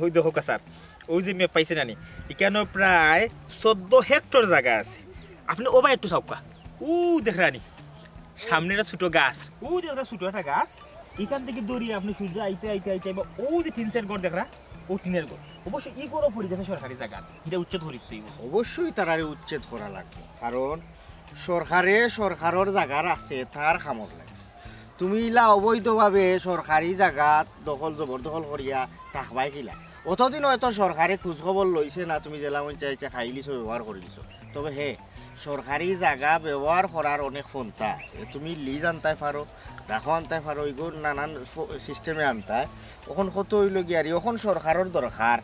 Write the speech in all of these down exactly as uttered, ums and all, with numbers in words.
ওই দেখো কা স্যার, ওই যে ম্যাপ পাইছে নানি, এখানে প্রায় চোদ্দ হেক্টর জাগা আছে। আপনে ওবা একটু চাউক্কা, ও দেখরা নি, সামনে একটা ছোট গাছ, ও দেখরা ছোট একটা গাছ, এখান থেকে দৌড়িয়া আপনে সোজা আইতে আইতে আইতে আইবা, ও যে টিন শেড ঘর দেখরা, ও টিনের ঘর। অবশ্য ই ঘরও পড়ি গেছে সরকারি জাগা, এটা উচ্ছেদ করিতে অইবো। অবশ্যই তারারে উচ্ছেদ করা লাগবো, কারণ সরকারে সরকারর জাগা রাখছে তার কামর লাগি। তুমি ইলা অবৈধভাবে সরকারি জাগাত দখল জবরদখল করিয়া থাকবায় কিলা? অতদিন হয়তো সরকারে খোঁজ খবর লইছে না, তুমি জেলা পঞ্চায়েতে খাইলিছো, ব্যবহার করিলিছো। তবে হে, সরকারি জাগা ব্যবহার করার অনেক পন্থা আছে। তুমি লিজ আনতায় পারো, রাখো আনতায় পারো, ইগু নানান ফ-, সিস্টেমে আনতায়। অখন কত অইলো গিয়া রে, অখন সরকারর দরকার,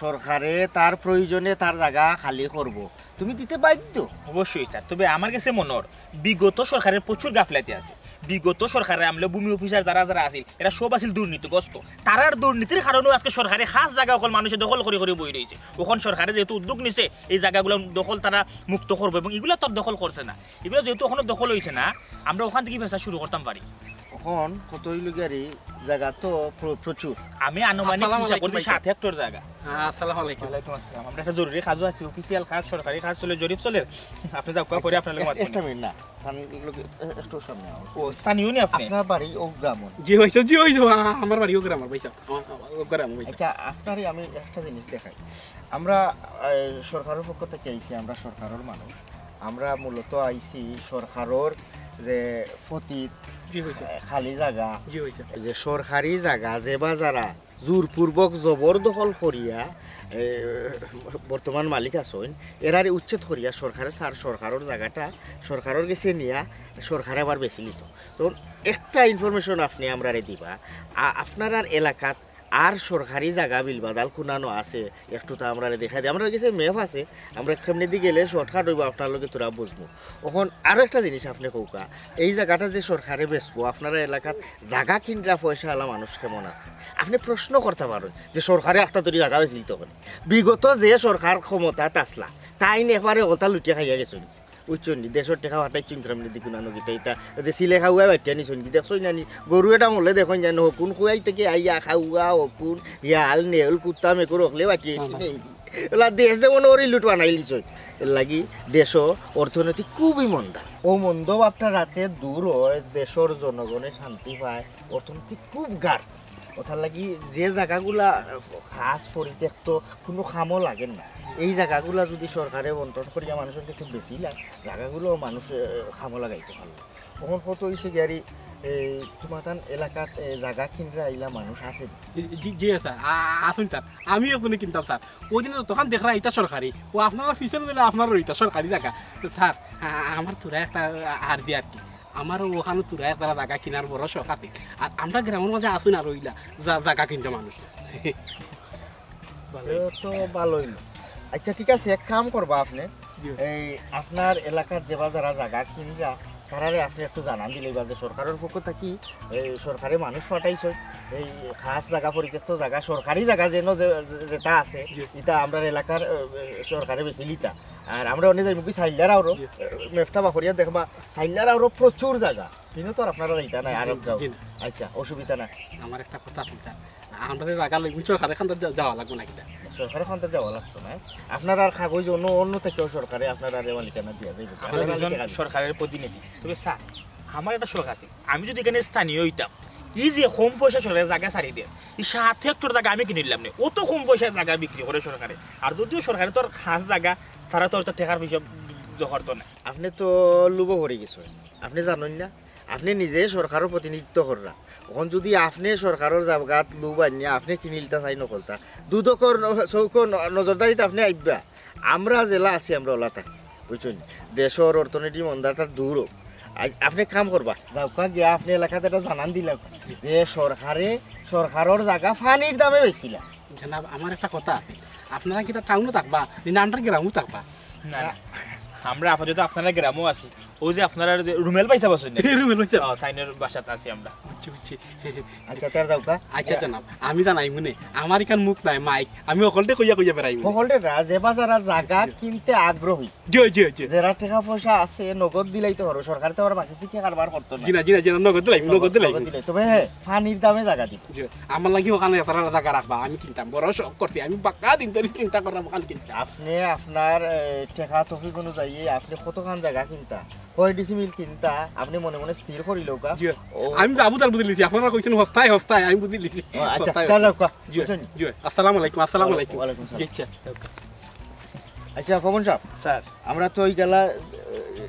সরকারে তার প্রয়োজনে তার জাগা খালি করবো, তুমি দিতে বাধ্য। অবশ্যই স্যার, তবে আমার গেছে মনে অর বিগত সরকারের প্রচুর গাফলাতি আছে। বিগত সরকারের আমলে ভূমি অফিসার যারা যারা আছিল, এরা সব আছিল দুর্নীতিগ্রস্ত। তারার দুর্নীতির কারণেও আজকে সরকারে খাস জাগা অকল মানুষে দখল করি করি বই রইছে। অখন সরকারে যেহেতু উদ্যোগ নিছে, এই জাগাগুলা দখল তারা মুক্ত করবো, এবং ইগুলা তো আর দখল করছে না, ইগুলা যেহেতু অখনো দখল অইছে না, আমরা অখান থাকি বেচা শুরু করতাম পারি। অখন কত অইলো গিয়া রে, জাগা তো প্র-, প্রচুর। আমি আনুমানিক আসসালামু হিসাব আলাইকুম করছি ভাইজান। সাত হেক্টর জাগা। হ্যাঁ, আসসালামু আলাইকুম। ওয়ালাইকুম আসসালাম। আমরা একটা জরুরি কাজও আছি, অফিসিয়াল কাজ, সরকারি কাজ চলে, জরিপ চলে। আপনে যাউক্কা, পরে আপনার লগে মাত একটা করবো। মিনিট না, তান লগে এ-, একটু সামনে আও। ও, স্থানীয় নি আপনে? আপনার বাড়ি ও গ্রাম? জি অয় স্যার, জি অয় স্যার, আ-, আমার বাড়ি ও গ্রাম, ভাই সাহেব। আমার, আমার ও গ্রাম, ভাই সাহেব। আচ্ছা, আপনারে আমি একটা জিনিস দেখাই। আমরা, এ, সরকারর পক্ষ থাকি আইছি, আমরা সরকারর মানুষ। আমরা মূলত আইছি সরকারর যে পতিত, জি অয় স্যার। এ, খালি জাগা, জি অয় স্যার। যে সরকারি জাগা যে বা যারা জোরপূর্বক জবরদখল করিয়া, এ, বর্তমান মালিক আছইন, এরারে উচ্ছেদ করিয়া সরকারে স্যার সরকারর জাগাটা সরকারর গেছে নিয়া সরকারে আবার বেচিলিতো। তো একটা ইনফরমেশন আপনে আমরারে দিবা, আ-, আপনারার এলাকাত আর সরকারি জাগা বিলবাদাল কুনানো আছে, একটু তা আমরারে দেখাই দে। আমরার গেছে ম্যাপ আছে, আমরা কেমনেদি গেলে শর্টকাট অইবো, আপনার লগে থুড়া বুঝমু। অখন আরো একটা জিনিস আপনে কউক্কা, এই জাগাটা যে সরকারে বেচবো, আপনারার এলাকাত জাগা কিনরা পয়সাআলা মানুষ কেমন আছে? আপনে প্রশ্ন করতা পারইন যে সরকারে আখতা তরি জাগা বেচিলিতো কেনে। বিগত যে সরকার ক্ষমতাত আছলা, তাইন একবারে অতা লুটিয়া খাইয়া গেছইন। বুঝছইন নি? দেশর টেকা ফাটাইছইন তারা মিলে দেখুন আনো কিতা ইতা। যে সিলে খাওয়া বাইটিয়া নিছইন কি দেখছইন না নি? গরু এটা মরলে দেখইন যেন হকুন খুয়াই থেকে আইয়া খাওয়া হকুন, ইয়াল, নেউল, কুত্তা, মেকুর হকলে বাকি একটু নেই। ওলা দেশ যেমন ওরই লুট বানাইলিছইন। এর লাগি দেশও অর্থনীতি খুবই মন্দা। ও মন্দ ভাবটা যাতে দূর হয়, দেশর জনগণে শান্তি পায়, অর্থনীতি খুব গাঢ়। ওটার লাগি যে জাগাগুলা খাস পরিত্যক্ত, কোনো কামও লাগে না, এই জাগাগুলা যদি সরকারে বন্টন করিয়া মানুষর কাছে বেচিলা, জাগাগুলো মানুষ, এ, কামও লাগাইতে পারলো। অখন কত অইছে গিয়ারি, এই তোমার তান এলাকাত, এ, জাগা কিনরা আইলা মানুষ আছে? জি, জি, জি স্যার, আ-, আ-, আছইন স্যার, আমিও কোনো কিনতাম স্যার। ওই দিন যতখান দেখরা ইটা সরকারি, ও আপনারা পিছনে দিলে আপনারও ইটা সরকারি জাগা। তো স্যার, আ-, আ-, আমার থুড়া একটা আর্জি আর কি, আমার ওখানে থুড়া একটা জাগা কিনার বড় শখ আছে। আর আমরা গ্রামের মাঝে আছইন আর ওইলা জা-, জাগা কিনতে মানুষ। এ তো ভালোই। আচ্ছা, ঠিক আছে, এক কাম করবা আপনে। জি। এই আপনার এলাকার যে বা যারা জাগা কিনরা, তারারে আপনে একটু জানান দিলে বা যে সরকারর পক্ষ থাকি এই সরকারে মানুষ পাঠাইছে, এই খাস জাগা, পরিত্যক্ত জাগা, সরকারি জাগা যেন যে, যে-, যেটা আছে, জি। ইটা আমরার এলাকার, এ, এ, সরকারে বেচিলিতা। আর আমরা অনে যাইমু কি সাইল্লার আওরো, জি। এ, ম্যাপটা বাকরিয়া দেখবা, সাইল্লার আওরো প্রচুর জাগা। কিন্তু তো আর আপনারা যাইতা নাই, জি, আরব গাঁও। জি না। আচ্ছা, অসুবিধা নাই। আমার একটা কথা আপনার, আমরা যে জাগা লইমু, সরকারের খান্তা যা-, যাওয়া লাগবো না কিতা? সরকারের খান্তা যাওয়া লাগতো না। আপনার আর কাগজ অন্য, অন্য থেকেও সরকারে আপনার আর মালিকানা দিয়া যাইবো। আমরা আপনার দুজন মালিকানা। সরকারের প্রতিনিধি। তবে স্যার, আমার একটা শখ আছে, আমি যদি এখানে স্থানীয় হইতাম, এই যে কম পয়সা সরকারে জাগা ছাড়ি দেয়, এই সাত হেক্টর জাগা আমি কিনিলাম না, অত কম পয়সায় জাগা বিক্রি করে সরকারে। আর যদিও সরকারে তো আর খাস জাগা, তারা তো আর তো টেকার পয়সা জোগাড় তো নাই। আপনি তো লুবো পড়ি গেছেন, আপনি জানেন না, আপনি নিজে সরকারর প্রতিনিধিত্ব কররা। অখন যদি আপনি সরকারর জাগাত লুব আনিয়া আপনি কিনিলতা চাই নকলতা, দুদকর ন-, চৌকর ন-, নজরদারিত আপনি আইবা। আমরা যেলা আছি, আমরা ওলা থাকি, বুঝছেন? দেশর অর্থনীতি মন্দাটা দূর হোক। আজ আপনি কাম করবা, যাওকা গিয়া আপনি এলাকাত এটা জানান দিলাম যে সরকারে, সরকারর জাগা পানির দামে বেচিলা। জনাব, আমার একটা কথা আছে, আপনারা কিতা টাউনো থাকবা, নি না আমরার গ্রামও থাকবা? না, না, আমরা আপাতত আপনারার গ্রামও আছি। ওই যে আপনারার যে রুমেল ভাই সাহেব আছইন না? রুমেল ভাই সাহেব। ও, তাইনর বাসাত আছি আমরা। বুঝছি, বুঝছি। আচ্ছা, তে আর যাউক্কা। আচ্ছা, জনাব, আমি জানাইমুনে। আমার ইখান মুখ নাই, মাইক। আমি হকলরে কইয়া কইয়া বেড়াইমু। হকলরে না, যে বা যারা জাগা কিনতে আগ্রহী, জি, জি, জি। যেরা টেকা পয়সা আছে, নগদ দিলাইতে পারো। সরকারে তো আর বাকি চিকিৎসা কারবার করতো না। জি না, জি না, জি না, নগদ দিলাইমু, নগদ দিলাইমু। নগদ দিলাইতে। তবে হ্যাঁ, পানির দামে জাগা দিবা। জি, আমার লাগি ওখানে আপনারা জাগা রাখবা, আমি কিনতাম। বড় শখ করছি, আমি বাক্কা দিন ধরি চিন্তা করলাম ওখানে কিনতাম। আপনি আপনার, এ, টেকা তৌফিক অনুযায়ী আপনি কতখান জাগা কিনতা? কয় ডিসিমিল কিনতা? আপনি মনে মনে স্থির করি লউক্কা। জি। ও। আমি যাবো তার বুঝে লিছি, আপনারা কইছেন হস্তায় হস্তায়, আমি বুঝে লিছি। ও, আচ্ছা, হস্তায় তাহলে হস্তায়। লউক্কা, জি, বুঝছেন? জি, আসসালামু আলাইকুম, আসসালামু আলাইকুম। ওয়ালাইকুম সালাম। জি, আচ্ছা। আচ্ছা, পবন সাহেব। স্যার। আমরা তো ওই গেলা, এ,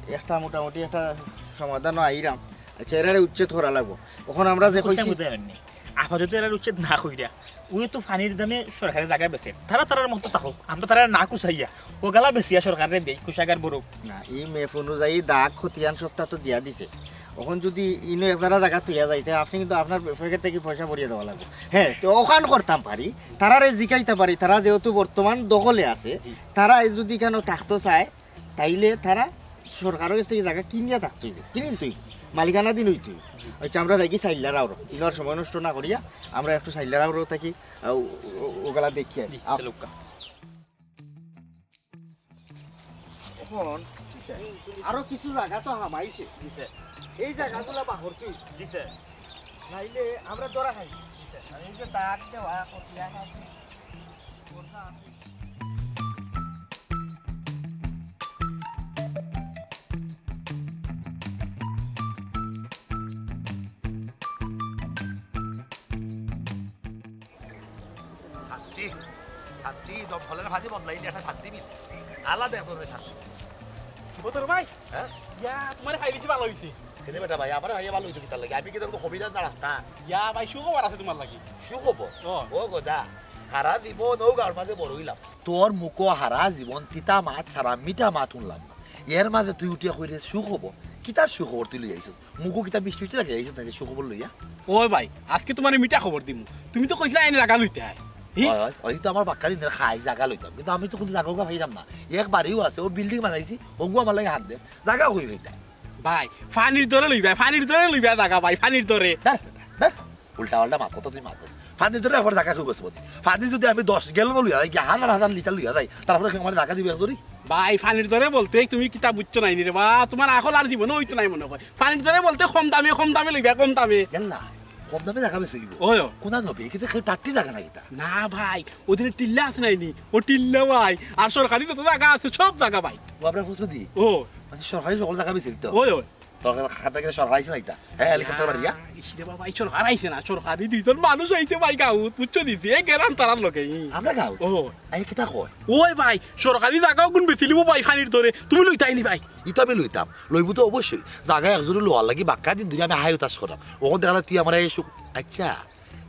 একটা মোটামুটি একটা সমাধান আইরাম। আচ্ছা, এরারে উচ্ছেদ করা লাগবো। এখন আমরা যে কইছি বুঝতে পারেননি। আপাতত এরার উচ্ছেদ না কইরা, ওই তো পানির দামে সরকারে জাগা বেচে, তারা তারার মতো থাকুক, আমরা তারা না কুচাইয়া, ও গালা বেচিয়া সরকারে দেই, কুশাগার বড়। না, ই ম্যাপ অনুযায়ী দাগ খতিয়ান সবটা তো দিয়া দিছে। এখন যদি ইনো এক জারা জাগা তুইয়া যাইতে, আপনি কিন্তু আপনার পকেট থাকি পয়সা ভরিয়া দেওয়া লাগবো। হ্যাঁ, তো ওখান করতাম পারি, তারারে জিকাইতা পারি, তারা যেহেতু বর্তমান দখলে আছে, জি। তারা যদি কেন থাকতো চায়, তাইলে তারা সরকারর গেছ থাকি জাগা কিনিয়া থাকতো অইবো, কিনি দিতো অইবো, মালিকানা দিন অইতো অইবো। জি। আচ্ছা, আমরা যাই কি সাইল্লার আওরো, ইনোর সময় নষ্ট না করিয়া আমরা একটু সাইল্লার আওরো থাকি, আহ, ও-, ও-, ওগুলা দেখি আর কি। জি, আপ- চলুক্কা। এখন আরো কিছু জাগা তো হামাইছে। জি স্যার। এই জাগাগুলা বাহর তুই। জি স্যার। নাইলে আমরা ধরা খাই। জি স্যার। আর এই যে দাগ দেওয়া, কটিয়া আছে, কোনটা আছে? শান্তি, শান্তি, দমকলের পানি বদলাইলে একটা শান্তি মিলে। আলাদা এক ধরনের শান্তি। বদর ভাই, হ্যাঁ? ইয়া, তোমার খাই বেশি ভালো হইছে। কেনে বেটা ভাই, আমার খাইয়া ভালো হইতো কিতার লাগি? আমি কি তোর কবিরাজ না ডাক্তার? ইয়া ভাই, সুখবর আছে তোমার লাগি। সুখবর? ও। ও গজা, সারা জীবন ও গাঁওর মাঝে বড় হইলাম। তোর মুখো হারা জীবন তিতা মাত ছাড়া মিঠা মাত শুনলাম না। এর মাঝে তুই উঠিয়া কইরে সুখবর? কিতার সুখবর তুই লই আইছস? মুখো কিতা মিষ্টি মিষ্টি লাগে আইছস না যে সুখবর লইয়া? ওই ভাই, আজকে তোমারে মিঠা খবর দিমু। তুমি তো কইছিলা আইন লাগা লইতে হয়। হি? ওই, ওই, ওই তো আমার বাক্কা দিনের খাই জাগা লইতাম, কিন্তু আমি তো কোনো জাগা উগা পাইলাম না। এক বাড়িও আছে, ও বিল্ডিং বানাইছি, ওগু আমার লাগে হাত দেস, জাগা কই পাইতাম? ভাই, পানির দরে লইবা, পানির দরে লইবা জাগা ভাই, পানির দরে। ধর, ধর, উল্টা পাল্টা মাত, কত তুই মাত। পানির দরে আবার জাগা কেউ বেচবো নি? পানি যদি আমি দশ গ্যালন লইয়া যাই, কি হাজার হাজার লিটার লইয়া যাই, তারপরে কেউ আমার জাগা দিবে এক জুড়ি? ভাই, পানির দরে বলতে তুমি কিতা বুঝছো নাই রে বা? তোমার আকল আর জীবনে হইতো নাই মনে হয়। পানির দরে বলতে কম দামে, কম দামে লইবা, কম দামে। গেল না, কম দামে জাগা বেচি দিব। ওই, ওই। কোনা নবী, কিন্তু কেউ টাট্টি জাগা না কিতা? না ভাই, ওদিকে টিল্লা আছে নাইনি? ও টিল্লা ভাই, আর সরকারি যত জাগা আছে সব জাগা ভাই। ও আমরা বুঝবো দি? ও। মানে সরকারি সকল জাগা বেচি দিত? ওই, ওই। তোর কাছে খাতা কিনে সরকার আইছে না এটা? হ্যাঁ, হেলিকপ্টার বাড়িয়া? ইস রে বাবা, এই সরকার আইছে না, সরকারি দুইজন মানুষ আইছে ভাই গাঁওত, বুঝছো নি? যে গেলাম তারার লগে। আমরা গাঁও? ও। আই কিতা কয়? ওই ভাই, সরকারি জাগা ওগুন বেচিলিব ভাই, পানির দরে। তুমি লইতাই নি ভাই? ইতা আমি লইতাম। লইবো তো অবশ্যই। জাগা একজনে লওয়ার লাগি বাক্কা দিন ধরে আমি হাই উতাস করাম। ওখান দেখা তুই আমার এই সু-, আচ্ছা,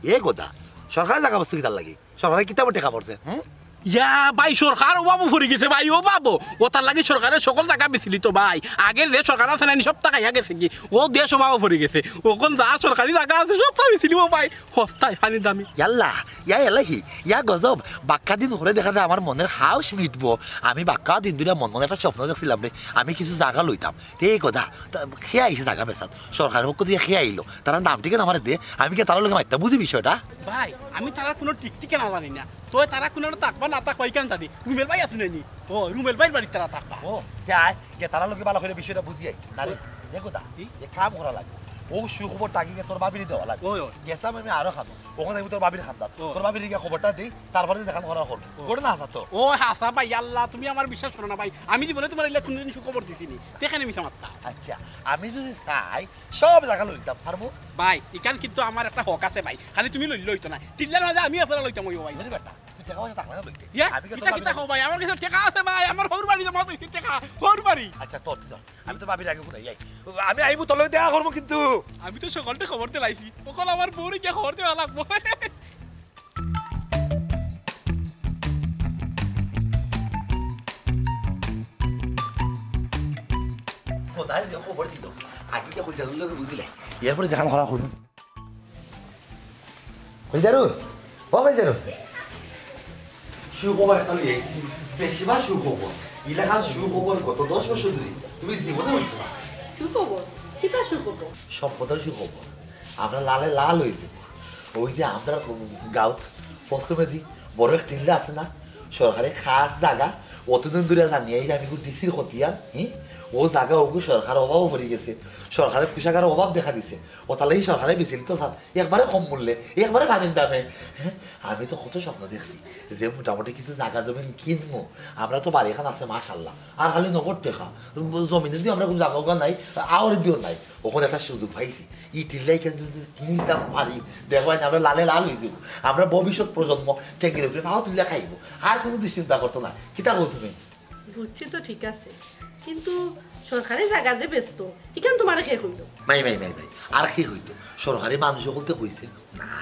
এ কথা, সরকারি জাগা বস্তু কিতার লাগি? সরকারে কিতাবো টেকা পড়ছে, হুম? ইয়া ভাই, সরকার অভাবো পড়ি গেছে ভাই, অভাবো। ও তার লাগি সরকারে সকল জাগা বেচিলি তো ভাই। আগে যে সরকার আছে না, সব টাকা ইয়া গেছে কি? ও দেশ অভাবো পড়ি গেছে। ওখান যা সরকারি জাগা আছে, সব তো বেচিলিব ভাই। হস্তায় পানির দামে। ইয়াল্লা, ইয়া এলাহি, ইয়া গজব। বাক্কা দিন করে দেখা যায় আমার মনের হাউস মিটবো। আমি বাক্কা দিন ধরে মন মনে একটা স্বপ্ন দেখছিলাম রে, আমি কিছু জাগা লইতাম। তে এই কথা, তা, খেয়ে আইছে জাগা বেচাত। সরকারের পক্ষ থেকে খেয়ে আইলো। তারা নাম ঠিকানা আমারে দে, আমি কি তারা লোকে মাইতা বুঝি বিষয়টা? ভাই, আমি তারা কোনো ঠিক ঠিকানা জানি না। তো তারা কোনো থাকবা না থাকবা, ইখান জানি। রুমেল ভাই আছে নাইনি? ও, রুমেল ভাইর বাড়িত তারা থাকবা। ও, তে আয়, গিয়া তারা লোকে ভালো করে বিষয়টা বুঝি আই। না রে, দেখো দা, কি? এ কাম করা লাগে। ও সুখবরটা আগে গিয়া তোর ভাবিরে দেওয়া লাগে। ওই, ওই। গেছলাম আমি আরো খানো। ওখানে আমি তোর ভাবির খান্দাত। ও। তোর ভাবির গিয়া খবরটা দেই, তারপরে দেখান করা করবো। ও। করে না হাসা তো। ও হাসা ভাই, আল্লাহ, তুমি আমার বিশ্বাস করো না ভাই। আমি জীবনে তোমার ইলা কোনোদিন সুখবর দিছি নি। দেখে নি মিছা মাত্তা। আচ্ছা, আমি যদি চাই, সব জাগা লইতাম, পারবো? ভাই, ইখান কিন্তু আমার একটা হক আছে ভাই। খালি তুমি লইলে হইতো না। টিল্লার মাঝে আমি আপনারা লইতাম ওই ভাই। বুঝলি বেটা, তুই টেকা পয়সা থাকলে না লইতে। ইয়া, আমি কিন্তু কিতা ভাবির কিতা আগে কও ভাই? আমার কাছে টেকা আছে ভাই, আমার হউর বাড়ি জমা দিছি টেকা, হউর বাড়ি। আচ্ছা, তোর, তোর, আমি তো ভাবির আগে কোথায় যাই? আমি আইবো তোর লগে দেখা করবো কিন্তু। আমি তো সকালতে খবর দিলাইছি। তখন আমার বউরে গিয়া খবর দেওয়া লাগবো। কোথায় যে খবর দিল? আগে গিয়া কইতার লোকে বুঝিলাই। এরপরে যেখান করা করবো। কইতারু? ও কইতারু? সুখবর একটা লই আইছি। বেশিবার সুখবর। ইলাখান সুখবর গত দশ বছর ধরে তুমি জীবনে হইছো না। সুখবর? কিতা সুখবর? সভ্যতার সুখবর। আমরা লালে লাল অইছি। ওই যে আমরা গাঁওত পশ্চিমেদি বড় এক টিল্লা আছে না, সরকারি খাস জাগা, অতদিন ধরে জানিয়া এই আমি ডিসির খতিয়ান, হি? ও জাগা ওগু সরকার অভাবও পড়ি গেছে, সরকারের কুশাগার অভাব দেখা দিছে, ও তাহলে এই সরকারে বেচিল তো স্যার একবারে কম মূল্যে, একবারে পানির দামে। হ্যাঁ, আমি তো কত স্বপ্ন দেখছি যে মোটামুটি কিছু জাগা জমিন কিনবো। আমরা তো বাড়ি এখান আছে মাশাল্লাহ, আর খালি নগদ টেকা, জমিনে দিয়ে আমরা কোনো জাগা উগা নাই, আওয়ার দিও নাই। ওখানে একটা সুযোগ পাইছি, ই টিল্লাই কেন যদি কিনতাম পারি, দেখো না, আমরা লালে লাল হয়ে যাবো। আমরা ভবিষ্যৎ প্রজন্ম ট্যাঙ্কির উপরে পাও তুলিয়া খাইবো, আর কোনো দিন চিন্তা করতো না। কিতা কও তুমি? বুঝছি তো ঠিক আছে, কিন্তু সরকারি জাগা যে বেচতো, ইখান তোমারে কে কইলো? মাই, মাই, মাই, মাই, আর কে কইতো? সরকারি মানুষ সকলতে কইছে না,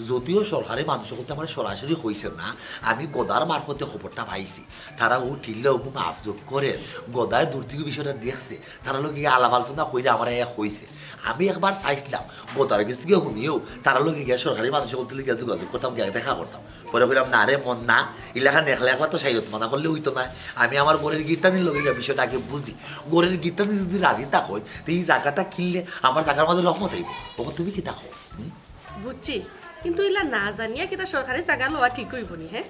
যদিও সরকারি মানুষ সকলতে আমার সরাসরি কইছে না, আমি গদার মারফতে খবরটা পাইছি। তারা ও টিল্লা ওগু মাফজুক করে, গদায় দূর থেকে বিষয়টা দেখছে, তারা লোকে আলাপ আলোচনা কইলে আমার এক কইছে। আমি একবার চাইছিলাম গদার গেছ থেকে শুনিও, তারা লোকে গিয়া সরকারি মানুষ সকলতে গিয়া যোগাযোগ করতাম, গিয়া দেখা করতাম। পরে কইলাম, "না রে মন না, ইলাখান একলা একলা তো সাইরত মানা করলে হইতো না। আমি আমার ঘরের গিরতানির লগে গিয়া বিষয়টা আগে বুঝি। ঘরের গিরতানি যদি রাজি থাকয়, তো এই জাগাটা কিনলে আমার জাগার মাঝে রহমত আইব।" ওকে তুমি কিতা কও? হুম? বুঝছি, কিন্তু ইলা না জানিয়া কিতা সরকারি জাগা লওয়া ঠিক হইবো নি, হ্যাঁ?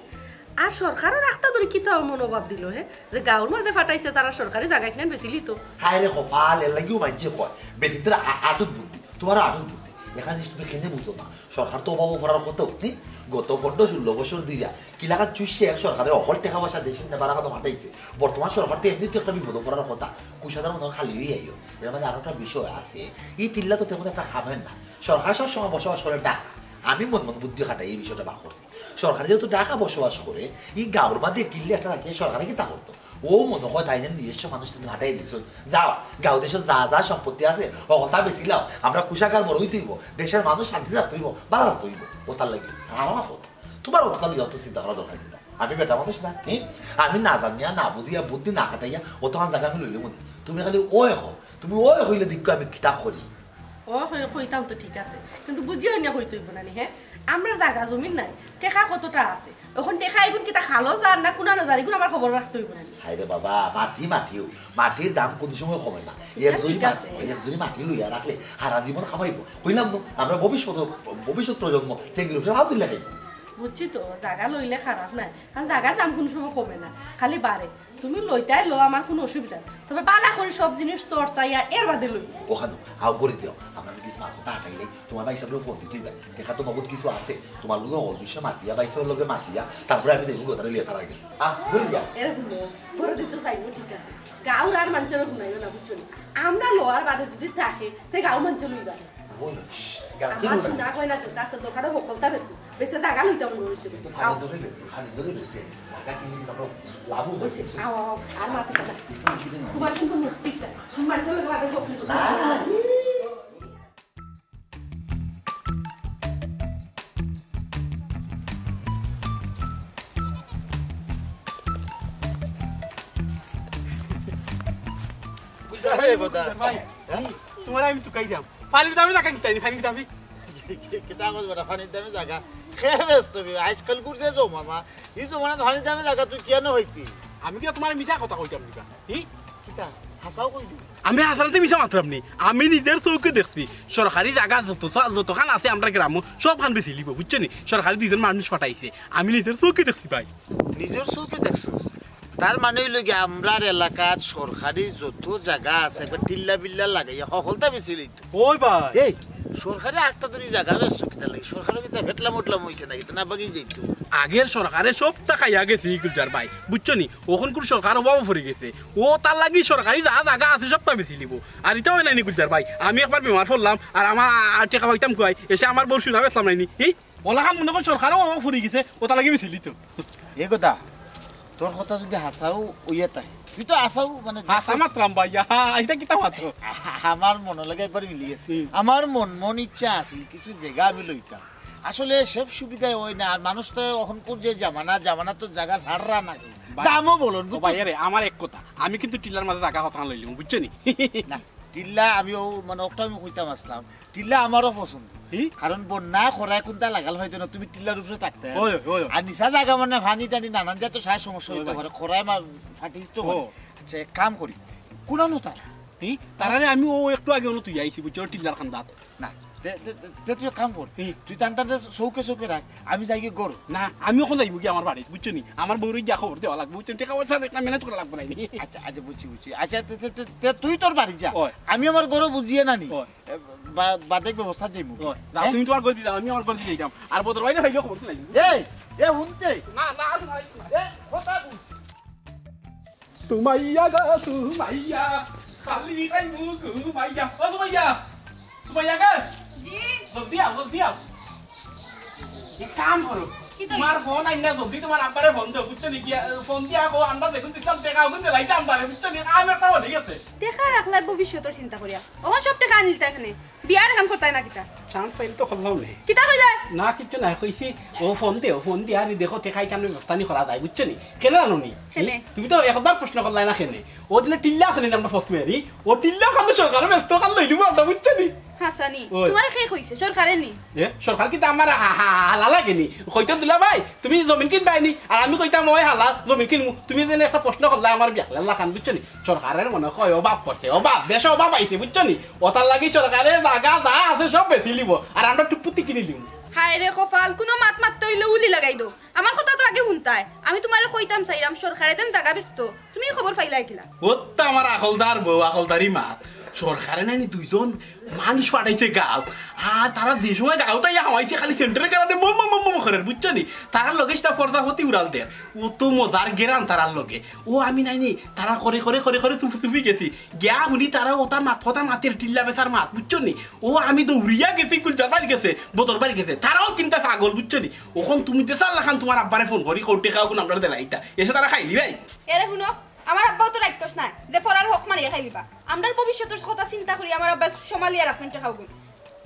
আর সরকারও রাখতা ধরে কিতা মনোভাব দিল, হ্যাঁ, যে গাঁওর মাঝে ফাটাইছে, তারা সরকারি জাগা কিনা বেচিলি তো। হায় রে কপাল, এর লাগিও মানছে কয়, বেটিন্তর আ-, আটুত বুদ্ধি, তোমারও আটুত বুদ্ধি। এখানে তুমি কেনে বুঝো না, সরকার তো অভাবও করার কথা, নি? গত পনেরো ষোলো বছর ধইরা কিলাখান চুষছে এক সরকারে অকল টেকা পয়সা দেশে নেবার কথা ফাটাইছে। বর্তমান সরকার তো এমনি তো একটা বিপদও করার কথা, কুশাদার মনে হয় খালি হয়ে আইও। এর মাঝে আরো একটা বিষয় আছে, এই টিল্লা তো তেমন একটা খাবেন না। সরকার সব সময় বসবাস করে ঢাকা, আমি মন মন বুদ্ধি খাটাই এই বিষয়টা বার করছি। সরকার যেহেতু ঢাকা বসবাস করে, এই গাঁওর মাঝে টিল্লা একটা রাখিয়া সরকারে কিতা করতো? ও মনে হয় তাই যেন নিজস্ব মানুষ তুমি ফাটাই দিছো। যাও, গাঁও দেশে যা যা সম্পত্তি আছে, অকলতা বেচিলাও। আমরা কুশাগার বড় হইতে হইব, দেশের মানুষ শান্তি থাকতে হইব, ভালো থাকতে হইব। ওটার লাগি আর আমার কথা, তোমার অতটা লইয়া অত চিন্তা করা দরকার কিনা? আমি বেটা মানুষ না, হুম? আমি না জানিয়া, না বুঝিয়া, বুদ্ধি না খাটাইয়া অতখান জাগা আমি লইলে মনে। তুমি খালি ও এখন, তুমি ও হইলে দেখো আমি কিতা করি। ও কই-, কইতাম তো ঠিক আছে, কিন্তু বুঝিয়া অইনা কইতে হইব না নি, হ্যাঁ? আমরা জাগা জমিন নাই, টেকা কতটা আছে, এখন টেকা এগুন কিতা খালো যার না কুনানো যার, এগুন আমার খবর রাখতে হইব না নি? হায় রে বাবা, মাটি মাটিও, মাটির দাম কোন সময় কমে না। ঠিক আছে, একজনই ঠিক মা-, আছে। একজনই মাটি লইয়া রাখলে হারা জীবন খামাইব। কইলাম না, আমরা ভবিষ্যৎ, ভবিষ্যৎ প্রজন্ম টেঙ্গির উপরে হাত তুলে খাইব। বুঝছি তো, জাগা লইলে খারাপ নাই, কারণ জাগার দাম কোন সময় কমে না, খালি বাড়ে। তুমি লইতাই লো, আমার কোনো অসুবিধা নাই, তবে বালা করি সব জিনিস চর্চা ইয়া এর বাদে লই। ওখানে আও করে দিও, আমরা কিছু মাথা তা হাঁটাইলে তোমার ভাই সাহেবের ফোন দিতেই পারে। দেখা তো নগদ কিছু আছে, তোমার লগে অল বিশ্ব মাতিয়া, ভাই সাহেবের লগে মাতিয়া, তারপরে আমি দেখবো গোদারে লিয়ে তারা গেছে। আহ, করে দিয়া। এরকম করে দিতে চাইবো, ঠিক আছে। গাঁওর আর মানুষের শুনাইও না, বুঝছো নি? আমরা লোয়ার বাদে যদি থাকে, তে গাঁও মানুষ লইবা। ওই, শশ, গান আমার শুরু না। শোনা কয় না তো, তার সাথে দোকানে হকলতা বেশি। বেশি জাগা লইতাম না, বুঝছো নি? কিন্তু ফানি আও। ধরে লে-, ফানি ধরে লেছে, জাগা কিনে কিন্তু আমরা লাভও বুঝছি, হচ্ছে। আও, আও, আও, আর মাথা কথা। একটু বেশি দিন হবে। তোমার কিন্তু মুখ ঠিক না। তুমি মানুষের লগে বাদে গফলি করো। না। এই কথা। ভাই, তোমার আমি তুকাই দাম। ফানির দামে টাকা নিতে আইনি, ফানির দামে। কিতা কইছ বেটা, ফানির দামে জাগা? খে বেশ তুমি, আজকাল ঘুরছে জমানা। এই জমানাত ফানির দামে জাগা তুই কেন হইতি? আমি কিতা তোমার মিছা কথা কইতাম নিবা? হি? কিতা? হাছাও কইলি? আমি হাছাতে মিছা মাতরাম নি। আমি নিজের চউখে দেখছি। সরকারি জাগা যত সা-, যতখান আছে আমরা গ্রামো, সবখান বেচিলিবো, বুঝছো নি? সরকারে দুইজন মানুষ ফাটাইছে। আমি নিজের চউখে দেখছি ভাই। নিজের চউখে দেখছস? তার মানে অইলো গিয়া আমরার এলাকাত সরকারি যত জাগা আছে, একবার টিল্লা বিল্লা লাগাইয়া হকলতা বেচিলিতো। ওই ভাই। এই, সরকারে আখতা ধরি জাগা বেচতো কিতার লাগি? সরকারও কিতা ফেটলা মুটলাম অইছে নাকি? তে না বাগি যাইতো। আগের সরকারে সবতা খাইয়া গেছে ই গুলজার ভাই, বুঝছো নি? অখন কুন সরকার অভাবো পড়ি গেছে। ও তার লাগি সরকারি যা জাগা আছে সবতা বেচিলিবো। আর ইতা অয় নায় নি গুলজার ভাই, আমি একবার বেমার পড়লাম, আর আমার টেকা পাইতাম কই, এসে আমার বউর সুনা বেচলাম নায় নি। হি? অলাখান মনো কর সরকারও অভাবো পড়ি গেছে, ও তার লাগি বেচিলিতো। এ কথা, তোর কথা যদি হাছাও অইয়া থাকে, তুই তো হাছাও মানে হাছা মাতরাম ভাই, ইয়া, ইতা কিতা মাতরাম? আমার মনর লগে একবার মিলি গেছে। হুম। আমার মন, মন ইচ্ছা আছিল, কিছু জাগা আমি লইতাম। আসলে সব সুবিধায় অয় না, আর মানুষ তো অখনকুর যে জামানা, জামানা তো জাগা ছাড়রা নাকি। ভাই, দামও বলুন, ও ভাই, বুঝছস? আরে, আমার এক কথা, আমি কিন্তু টিল্লার মাঝে জাগা কথা লইলাম, বুঝছো নি? না, টিল্লা আমি ও, মানে, ওটা আমি কইতাম আসলাম। টিল্লা আমারও পছন্দ। কি? কারণ বন্যা খরায় কুনতা লাগাল পাইতো না, তুমি টিল্লার উপরে থাকতে। ওই, ওই, ওই। আর নিচা জাগা মানে পানি টানি নানান জাত সায় সমস্যা ওই হইতে ভাই। পারে, খরায় মা-, ফাটিস তো ও। পারে। আচ্ছা, এক কাম করি, কুনানো তারা? কি? তারারে আমি ও একটু আগে অনো তুই আইছি, বুঝছো, টিল্লার খান্দাত। না, তে, তে, তে, তে তুই এক কাম কর, হুম। তুই তান তান চউখে চউখে রাখ, আমি যাইগি ঘরো। না, আমি অখন যাইমুগি আমার বাড়িত, বুঝছো নি? আমার বউরে গিয়া খবর দেওয়া লাগবো, বুঝছো নি? টেকা পয়সা একটা manage করা লাগবো না নি? আচ্ছা, আচ্ছা, বুঝছি, বুঝছি। আচ্ছা, তে, তে, তে, তে তুই তোর বাড়িত যা, ওই। আমি আমার ঘরো বুঝিয়া না নি। ওই। এ, বা-, বাদে ব্যবস্থা যাইমু। ওই, যাও, হ্যাঁ? তুমি তোমার ঘরো দি যাও, আমি আমার ঘরো দি যাইতাম। আর বদর ভাইরে পাইলে খবর তো নাই। এই, এ হুনতে। না, না, আর নাই। এ, কথা বুঝ। সুমাইয়া গো, সুমাইয়া, খালি খাইমু ঘুমাইয়া। ও সুমাইয়া, সুমাইয়া গো। জি। জলদি আও, জলদি আও। এক কাম করো, কিতা তোমার ফোন আইন না, জলদি তোমার আব্বারে ফোন দেও, বুঝছো নি? গিয়া, ফোন দিয়া কও, আমরা দেখুন দিতাম টেকা, ওগুন দিলাইতাম পারে, বুঝছো নি? আমি একটা বলি গেছে। টেকা রাখলাই ভবিষ্যতর চিন্তা করিয়া। অখন সব টেকা আনিলতা এখানে। বিয়ার এখান করতায় না কিতা? চান্স পাইলে তো করলাম নে। কিতা কইলে? না, কিচ্ছু নাই, কইছি, ও ফোন দে, ও ফোন দিয়া, আরে দেখো, টেকা ইটা আমরা রপ্তানি করা যায়, বুঝছো নি? কেনে জানো নি? কেনে? তুমি তো একবার প্রশ্ন করলাই না কেনে? ও দিনে টিল্লা আছে নি আমরা ফসমে, ও টিল্লা খান সরকারে ব্যস্ত খান লইলিব আমরা, বুঝছো নি? হাসানি, ওই। তোমারে কে কইছে? সরকারে নি? এ, সরকার কিতা আমার হা-, হা-, হালা লাগে নি? কইতাম দুলা ভাই, তুমি জমিন কিনবায় নি? আর আমি কইতাম, ওই হালা, জমিন কিনমু। তুমি যেন একটা প্রশ্ন করলা আমার বিয়াকলা লাখান, বুঝছো নি? সরকারের মনে হয় অভাব পড়ছে, অভাব, দেশে অভাব আইছে, বুঝছো নি? ওটার লাগি সরকারে জাগা যা আছে সব বেচিলিব, আর আমরা টুপুতি কিনিলিমু। হায় রে কপাল, কুনু মাত মাততে অইলে উলি লাগাই দেও। আমার কথা তো আগে হুনতায়। আমি তোমারে কইতাম চাইরাম, সরকারে দেন জাগা বেচতো। তুমি খবর পাইলায় কিলা? ওত্তা আমার আকলদার বউ, আকলদারি মাত। সরকারে নানি দুইজন মানুষ পাঠাইছে গাঁও। আর তারা যে সময় গাঁওত আইয়া হামাইছে, খালি সেন্টারের কারণে মম মম মম মম করের, বুঝছো নি? তারার লগে সেটা পর্দাপতি উড়াল দের। ও তো মজার গেরান তারার লগে। ও আমি নাইনি, তারা করে করে করে করে চুপি চুপি গেছি। গিয়া হুনি তারা ওটা মাত, কথা মাতের টিল্লা বেচার মাত, বুঝছো নি? ও আমি দৌড়িয়া গেছি, গুলজার বাড়ি গেছে, বদর বাড়ি গেছে। তারাও কিনতে পাগল, বুঝছো নি? অখন তুমি দেশার লাখান তোমার আব্বারে ফোন করি, কও টেকা অগুন আমরা দিলাইতা। এসে তারা খাইলিবায়। এরে হুনো, আমার আব্বাও তো রাখতোস না যে ফরার হক মারিয়া খাইলিবা। আমরার ভবিষ্যতর কথা চিন্তা করি আমার আব্বা সমালিয়া রাখছইন টেকা অগুন।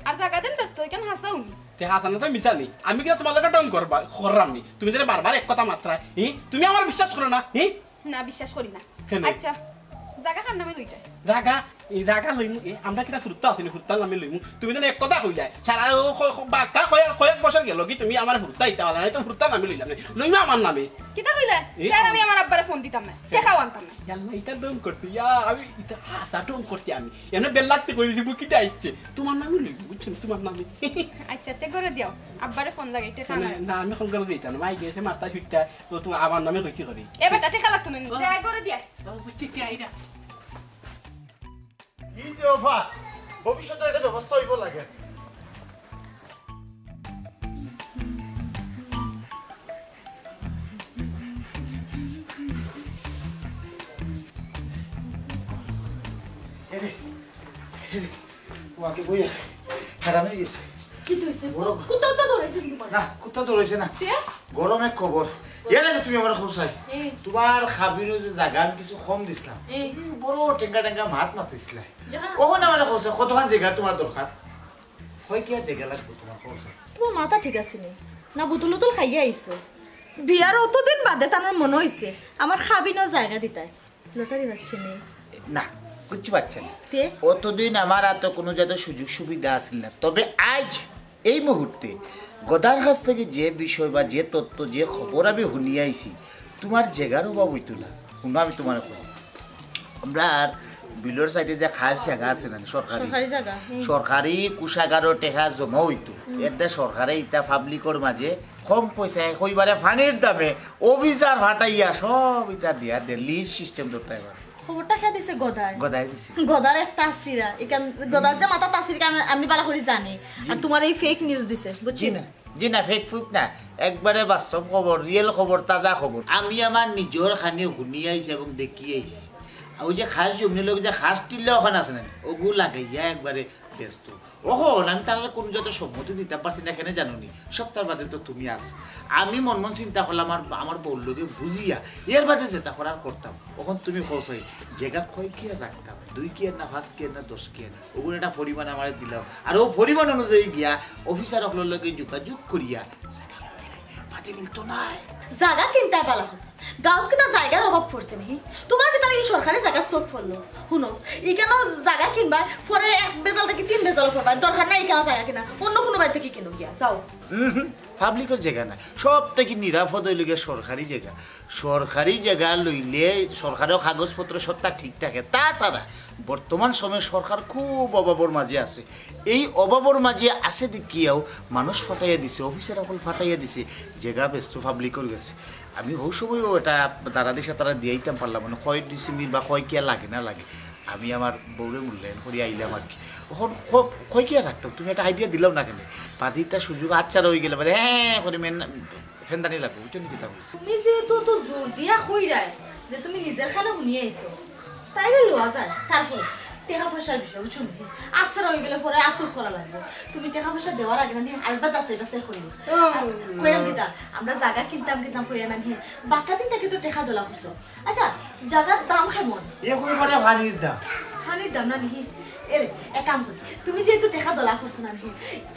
আর জাগা দেন বেচতো, ইখান হাছাউ নি। তে হাছা না তো মিছা নি। আমি কিতা তোমার লগে ঢং করবা, কররাম নি? তুমি যেন বারবার এক কথা মাতরায়, হি? তুমি আমার বিশ্বাস করো না, হি? না, বিশ্বাস করি না। কেনে? আচ্ছা, জাগা কার নামে লইতায়? জাগা, এই জাগা লইমু, এ, আমরা কিতা ফুরুত্তা আছি নি, ফুরুত্তার নামে লইমু। তুমি যেন এক কথা কইলায়, সারা ও ক-, ক-, বাক্কা কয়েক, কয়েক বছর গেল কি তুমি আমার ফুরুত্তা ইতা বালা নাই, তো ফুরুত্তার নামে লইলাম নে। লইমু আমার নামে। কিতা কইলে? এ, তার আমি আমার আব্বারে ফোন দিতাম না, টেকাও আনতাম না। ইয়াল্লা, ইটা ঢং করতে, ইয়া, আমি ইটা হাছা ঢং করতে আমি। এনে বেল্লাতে কই দিছি, বুকিটা আইছে। তোমার নামে লইমু, বুঝছো নি? তোমার নামে। আচ্ছা, তে করে দিও। আব্বারে ফোন লাগাই, টেকা না, না। না, আমি ফোন করে দিতাম না। মাই গেছে মাথা ফিটটা, তো তুমি আমার নামে কইছি করি। এ বেটা, টেকা লাগতো না নি। ও। দে, করে দিয়া। ও, বুঝছি, কে আইরা? কি যে অফার, ভবিষ্যতে একটা ব্যবস্থা অইব লাগে। এরে, এরে, ও আগে বইয়া, হেরান অই গেছে। কি তো হইছে? বড় কু-, কুত্তা তো দৌড়াইছে কিন্তু মানে। না, কুত্তা দৌড়াইছে না। তে? গরম এক খবর। এর আগে তুমি আমার খোঁজ চাই। এ। তোমার খাবিনো যে জাগা আমি কিছু কম দিছিলাম। এ। বড় টেঙ্গা টেঙ্গা মাত মাতিছিলা। যা। অখন আমার খোঁজ চাই, কতখান জাগা তোমার দরকার? কয় কিয়ার জাগা লাগবো তোমার খোঁজ চাই? তোমার মাথা ঠিক আছে নি? না বোতল উতল খাইয়া আইছো? বিয়ার অতদিন বাদে তানোর মনে হইছে আমার খাবিনো জাগা দিতায়। লটারি পাচ্ছে নি? না, কিচ্ছু পাচ্ছে না। তে? অতদিন আমার অত কোনো জাত সুযোগ সুবিধা আছিল না। তবে আইজ এই মুহূর্তে গদার কাছ থাকি যে বিষয় বা যে তথ্য, যে খবর আমি হুনিয়া আইছি, তোমার জাগার অভাব অইতো না। হুনো, আমি তোমারে কই, আমরার বিলর সাইডে যে খাস জাগা আছে না, সরকারি, সরকারি জাগা, হুম। সরকারি কোষাগারো টেকা জমা অইতো। হুম। এরদে সরকারে ইতা পাবলিকর মাঝে কম পয়সায় কইবারে পানির দামে অফিসার ফাটাইয়া সব ইতা দিয়া দে, লিজ সিস্টেম ধরতে এবার। খবরটা কে দিছে? গদায়। গদায় দিছে। গদার এক তাসিরা, এখান গদার যে মাথা তাসির আমি, আমি বালা করি জানি। জি। আর তোমার এই ফেক নিউজ দিছে, বুঝছি? জি না, জি না, ফেক ফুক না, একবারে বাস্তব খবর, রিয়েল খবর, তাজা খবর। আমি আমার নিজর খানে হুনি আইছি এবং দেখি আইছি। আর ওই যে খাস জমির লগে যে খাস টিল্লা ওখানে আছে না, ওগু লাগাইয়া একবারে ব্যস্ত। অখন আমি তারারে কোনো জাত সম্মতি দিতাম পারছি না, কেনে জানো নি? সপ্তাহ বাদে তো তুমি আসো। আমি মন মন চিন্তা করলাম, আমার, আমার বউর লগে বুঝিয়া এর বাদে যেটা করার করতাম। অখন তুমি কও চাই, জাগা কয় কিয়ার রাখতাম, দুই কিয়ার না, পাঁচ কিয়ার না, দশ কিয়ার, ওগুলো একটা পরিমাণ আমারে দিলাও। আর ও পরিমাণ অনুযায়ী গিয়া অফিসার অকলর লগে যোগাযোগ করিয়া জাগা লইলে বাদে মিলতো নায়। জাগা কিনতায় বালা কথা। গাঁওত কিতা জাগার অভাব পড়ছে নি? তুমার কিতা লাগি সরকারি জাগাত চোখ পড়লো? হুনো, ইখানো জাগা কিনবায়, পরে এক বেজাল থাকি তিন বেজালও পড়বায়, দরকার নাই ইখানো জাগা কিনা, অন্য কুনু বাড়ি থাকি কিনো গিয়া, যাও। পাবলিকর জাগা না, সব থাকি নিরাপদ অইলো গিয়া সরকারি জাগা। সরকারি জাগা লইলে সরকারর কাগজপত্র সবটা ঠিক থাকে। তাছাড়া বর্তমান সময়ে সরকার খুব অভাবর মাঝে আছে। এই অভাবর মাঝে আছে দেখিয়াউ মানুষ ফাটাইয়া দিছে, অফিসার অকল ফাটাইয়া দিছে, জাগা বেচতো পাবলিকর গেছে। আমি হউ সময়ও এটা দাঁড়া দিশা তারা দিয়াইতাম পারলাম, মানে কয় ডিসিমিল বা কয় কিয়া লাগে না লাগে, আমি আমার বউরে মূল্যায়ন করি আইলাম আর কি। অখন ক-, কয় কিয়া রাখতাম, তুমি একটা আইডিয়া দিলাও না কেনে? বাদিতা সুযোগ আচ্ছা রয়ে গেলে মানে হ্যাঁ করে মেন ফেন্দানি লাগবো, বুঝছো নি কিতা কইছি? তুমি যেহেতু তো জোর দিয়া কইরায় যে তুমি নিজর কানে হুনিয়া আইছো, তাইলে লওয়া যায়। তারপর টেকা পয়সার বিষয়, বুঝছো নি? আচ্ছা রয়ে গেলে পরে আফসোস করা লাগবো। তুমি টেকা পয়সা দেওয়ার আগে না নি আরেকবার যাচাই বাছাই করিও। কইরাম কিতা, আমরা জাগা কিনতাম কিনতাম কইয়া না নি, বাক্কা দিন থাকি তো টেকা দলা করছো। আচ্ছা, জাগার দাম কেমন? এ কই মানে পানির দাম। পানির দাম না নি? এরে, এক কাম করি, তুমি যেহেতু টেকা দলা করছো না নি,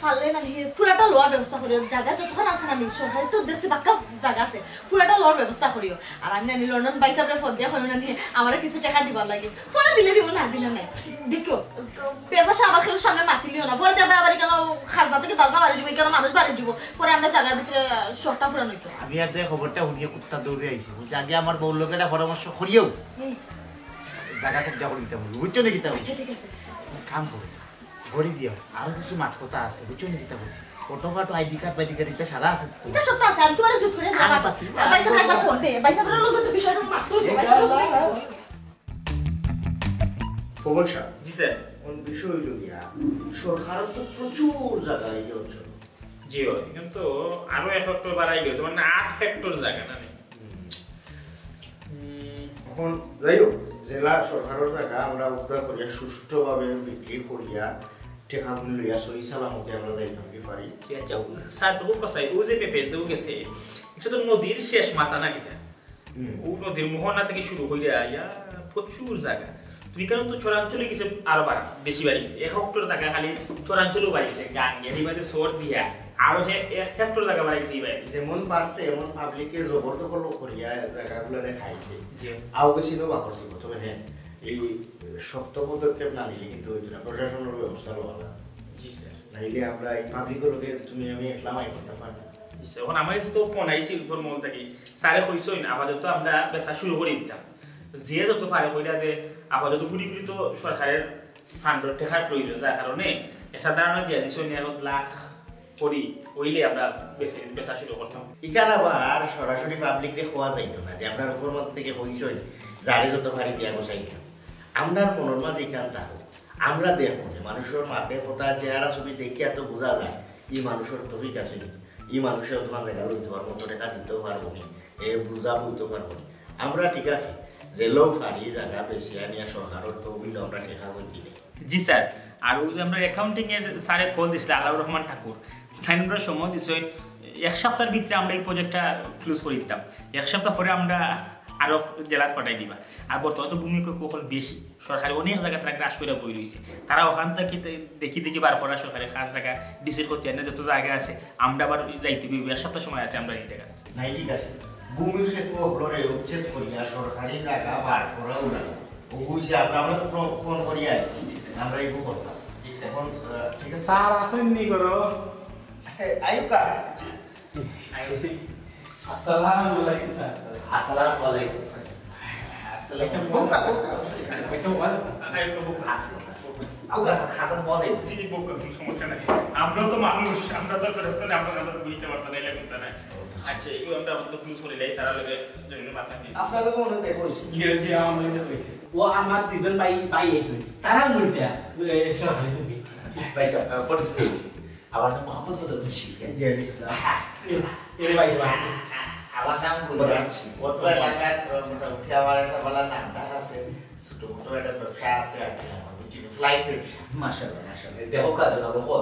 পারলে না নি, পুরাটা লওয়ার ব্যবস্থা করিও। জাগা যতখান আছে না নি, সরকারি তো দেখছি বাক্কা জাগা আছে, পুরাটা লওয়ার ব্যবস্থা করিও। আর আমি না নি লন্ডন ভাইসাবরে ফোন দিয়া কইমু না নি, আমারে কিছু টেকা দিবার লাগি। পরে দিলে দিমু, না দিলে নাই। দেখিও, ব্যবসা আবার কেউ সামনে মাতিলিও না। পরে দেখবায় আবার ইখানো খাজনা থাকি বাজনা বাড়ি যাইবো, ইখানো মানুষ বাড়ি যাইবো। পরে আমরা জাগার ভিতরে শর্টটা পুরান অইতো। আমি আর যে খবরটা হুনিয়া কুত্তা দৌড়ে আইছি, বুঝছি, আগে আমার বউর লগে একটা পরামর্শ করিয়াউ হুম। জাগা কবজা করি দিতাম, বুঝছো নি কিতা? আচ্ছা, ঠিক আছে। কাম করো, ঘড়ি দিও, আরো কিছু মাত কথা আছে, বুঝছো নি কিতা কইছি? ফটো ফাটো, আইডি কার্ড, বাইডি কার্ড, ইটা সারা আছে তো? ইটা সব তো আছে, আমি তুমারে জুত করি দিলাম। আর বাকি? আর ভাইসাবরে একবার ফোন দে, ভাইসাবর লগে তো বিষয়টা মাততো, ভাইসাবর লগে। পবন সাহেব, জি স্যার। কোন বিষয় অইলো গিয়া, সরকারর তো প্রচুর জাগা এই অঞ্চল। জি অয়, কিন্তু আরো এক হেক্টর বাড়াই গেল, তোমার না আট হেক্টর জাগা না নি? হুম। হুম। এখন যাই হোক, জেলা সরকারর জাগা আমরা উদ্ধার করিয়া সুষ্ঠুভাবে বিক্রি করিয়া টেকা গুণ লইয়া সহি সালামতে আমরা যাইতাম কি পারি? কি আচ্ছা, স্যার তো খুব কাছে, ও যে পেপেল তো গেছে, এটা তো নদীর শেষ মাথা না কিতা? হুম। ও নদীর মোহনা থাকি শুরু করিয়া আইয়া প্রচুর জাগা। তুমি কেন তো চরাঞ্চলে গেছে আরো বাড়ি, বেশি বাড়ি গেছে। এক হেক্টর জাগা খালি চরাঞ্চলেও বাড়ি গেছে, গাঙ্গের এই বাদে সর দিয়া আরো হে-, এক হেক্টর জাগা বাড়ি গেছে এই বাড়ি। যেমন পারছে এমন পাবলিকে জবরদখল করিয়া জাগাগুলারে খাইছে। জি। আও বেশি তো বাকর দিব, তবে হ্যাঁ, এই শক্ত পদক্ষেপ না নিলে কিন্তু ওই জন্য প্রশাসনের ব্যবস্থা লওয়া লাগবে। জি স্যার। নাইলে আমরা এই পাবলিকর লগে তুমি আমি একলা মাই করতাম পারতাম। জি স্যার, এখন আমার কাছে তো ফোন আইছিল ফোন মল থাকি। স্যারে কইছইন, আপাতত আমরা বেচা শুরু করি দিতাম। যে যত পারে কইরা দে, আপাতত ঘুরি ঘুরি তো সরকারের ফান্ডর টেকার প্রয়োজন, যার কারণে একটা ধারণা দিয়া দিছইন, এক লাখ করি অইলে আমরা বেচে, বেচা শুরু করতাম। ইখান আবার সরাসরি পাবলিকরে কওয়া যাইতো না যে আমরার উপর মত থেকে কইছইন, যারে যত পারি দিয়া গোছাইতাম। আমরার মনর মাঝে ইখান থাকো। আমরা দেখো যে মানুষর মাতে কথা, চেহারা ছবি দেখিয়া তো বুঝা যায়, ই মানুষর তৌফিক আছে নি, ই মানুষে তোমার জাগা লইতে পারবো, মতো টেকা দিতেও পারবো নি, এ বুঝা বইতে পারবো নি। আমরা ঠিক আছে, যে লোক পারি জাগা বেশি আনিয়া সরকারর তো অইলো আমরা টেকা কই দিলে। জি স্যার, আর ওই যে আমরা অ্যাকাউন্টিং এর স্যারে কল দিছিল আল্লাহ রহমান ঠাকুর, তাই আমরা সময় দিছইন এক সপ্তাহের ভিতরে আমরা এই প্রজেক্টটা ক্লোজ করে দিতাম। এক সপ্তাহ পরে আমরা আরো জেলাত পাঠাই দিবা। আর বর্তমানে তো ভূমি ককল বেশি, সরকারি অনেক জায়গা তারা গ্রাস করে বই রয়েছে, তারা ওখান থেকে তে-, দেখি দেখি বার করা সরকারি কাজ জায়গা ডিসির করতে এনে যত জায়গা আছে আমরা আবার যাইতে হইবে, এক সপ্তাহ সময় আছে আমরা এই জায়গা। নাই, ঠিক আছে, ভূমি ক্ষেত্র হলরে উচ্ছেদ করিয়া সরকারি জায়গা বার করা উড়াই। ও বুঝছে, আমরা, আমরা তো ফোন, ফোন করিয়া আইছি, আমরা এগু করতাম। জি স্যার। এখন, আহ, ঠিক আছে। স্যার আছেন নি ঘরো? আয়ুকা। আসসালামু আলাইকুম স্যার। আসসালামু আলাইকুম। আসসালামু আলাইকুম। বউকা, বউকা। বউকা, বউকা। আসসালামু আলাইকুম। আউকা, খাতা বলে। জি, বউকা, কোনো সমস্যা নাই। আমরা তো মানুষ, আমরা তো ফেরেশতা না, আমরা, আমরা বুঝতে পারতাম না, এলে বুঝতে নাই। আচ্ছা, এই আমরা, আমরা তো পুলিশ করি নাই, তারা লোকে জমিনে মাথা দিয়ে। আপনারা তো মনে হয় দেখা হয়েছে। জি, জি, আমার মনে হয় দেখা হয়েছে। ও আমার দুইজন ভাই, ভাই একজন। তারা মনে হয়, এ, সরকারি তুমি। ভাই সাহেব, আহ, পরিচিত। আমার নাম মোহাম্মদ মুজাদ্দিদ শিকদার। জি, আলী ইসলাম। এ, এ ভাই, ভাই। আমার নাম গুলজার। অত্র এলাকার, আহ, মোটামুটি আমার একটা ভালো নাম ডাক আছে, ছোট মোটো একটা ব্যবসা আছে আর কি আমার, বুঝলি, ফ্লাইট ব্যবসা। মাশাআল্লাহ, মাশাআল্লাহ। দেখো কাজ না, দেখো,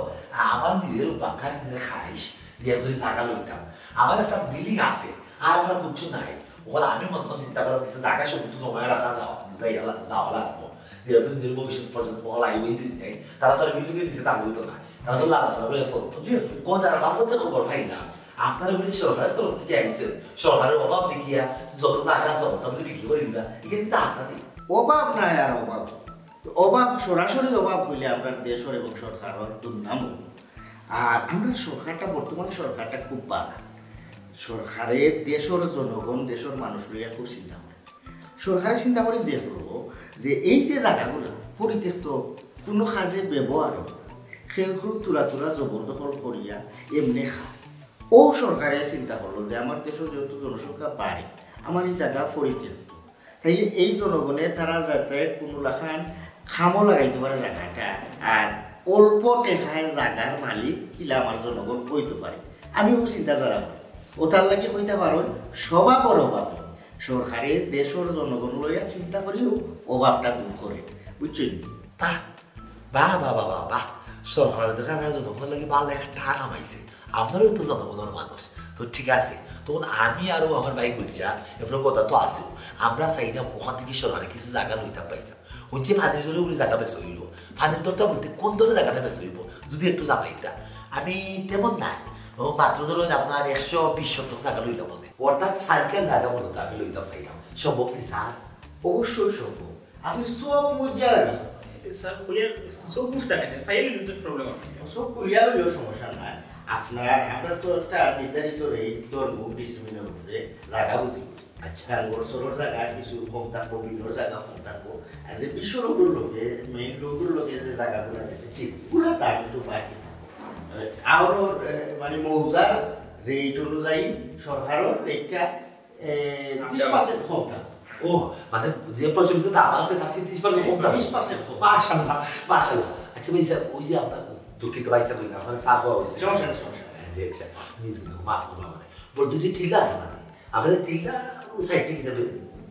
আমার নিজের বাক্কা নিজের খাইস, দিয়ে যদি জায়গা লইতাম। আমার একটা বিল্ডিং আছে, আর আমার কিচ্ছু নাই। ওখানে আমি মনে মনে চিন্তা করলাম, কিছু জায়গা সব একটু জমায় রাখা যাওয়া, যাই আলা-, যাওয়া লাগবো। যেহেতু নিজের ভবিষ্যৎ পর্যন্ত বহল আইবই দিন নেই, তারা তো আর বিল্ডিং এর নিচে দাঁড় হইতো না, তারা তো লাড়াচাড়া করে চলতো। জি। গজার মারফতে খবর পাইলাম, আপনারা বলে সরকারের তরফ থেকে আইছেন, সরকারের অভাব দেখিয়া যত জায়গা আছে, অত বলে বিক্রি করে দিবা, এখানে তো আসা নেই। অভাব নাই আর অভাব। তো অভাব, সরাসরি অভাব হইলে আমরার দেশর এবং সরকারর দুর্নাম হইব। আর আমরার সরকারটা, বর্তমান সরকারটা খুব ভালা। সরকারে দেশর জনগণ, দেশর মানুষ লইয়া খুব চিন্তা করে। সরকারে চিন্তা করি দেখলো যে এই যে জায়গাগুলা পরিত্যক্ত, কোনো কাজে ব্যবহার হয় না, কেউ কেউ তুরা তুরা জবরদখল করিয়া এমনে খায়। ও সরকারে চিন্তা করলো যে আমার দেশে যেহেতু জনসংখ্যা বাড়ে, আমার এই জায়গা পরিত্যক্ত, তাইলে এই জনগণে তারা যাতে কোনো লাখান কামো লাগাইতে পারে জায়গাটা, আর অল্প টেকায় জায়গার মালিক কিলা আমার জনগণ হইতে পারে, আমি ও চিন্তাধারা করি। ও তার লাগি কইতে পারো, স্বভাবর অভাবে সরকারে দেশর জনগণ লইয়া চিন্তা করিও অভাবটা দূর করে, বুঝছেন? বাহ, বাহ, বাহ, বাহ, বাহ, বাহ। সরকারের দেখা না জনগণের লাগি ভালো একটা টান হামাইছে। আপনারও তো জনগণের মানুষ। তো ঠিক আছে, তখন আমি আরো আমার ভাই গুলজার, এরপরে কথা তো আছে। আমরা চাই না ওখান থেকে সরকারে কিছু জায়গা লইতাম পাইতাম। হচ্ছে পানির জোরে বলে জায়গা বেচা হইল। পানির দরটা বলতে কোন দরে জায়গাটা বেচা হইব? যদি একটু জানাইতা। আমি তেমন নাই। ও মাত্র ধরো আপনার একশো বিশ শতক জায়গা লইলাম মনে। অর্থাৎ সাইকেল জায়গা মূলত আমি লইতাম চাইলাম। সম্ভব কি স্যার? অবশ্যই সম্ভব। আপনি চোখ মুজিয়া রাখবেন। স্যার, খুলিয়া চোখ মুজতে কেন? চাইলে কিন্তু প্রবলেম আছে। চোখ খুলিয়া হইলেও সমস্যা নাই। আপনার, আমরা তো একটা নির্ধারিত রেট ধরবো ডিসিমিনের উপরে, জায়গা বুঝি। আচ্ছা। ডাঙ্গর সরর জায়গা কিছু কম থাকবো, বিলর জায়গা কম থাকবো। আর যে বিশ্ব রোডের লগে, মেইন রোডের লগে যে জায়গাগুলো আছে, জি। ওগুলো দাম একটু বাড়তি থাকবো। আচ্ছা। আরো, এ, মানে মৌজার রেট অনুযায়ী সরকারও রেটটা এ, ত্রিশ পার্সেন্ট কম থাকবো। ও, মানে যে প্রচলিত দাম আছে, তার চেয়ে ত্রিশ পার্সেন্ট কম থাকবো। ত্রিশ পার্সেন্ট কম। মাশাআল্লাহ, মাশাআল্লাহ। আচ্ছা ভাই সাহেব, ওই যে আপনার দুঃখিত ভাই সাহেব, আপনার চা খাওয়া হয়েছে। সমস্যা নেই, সমস্যা নেই। জি, আচ্ছা, নিজ গুণ মাফ করবো আমারে। বল, দুই যে টিল্লা আছে না, আমাদের টিল্লা ওই সাইডে কিভাবে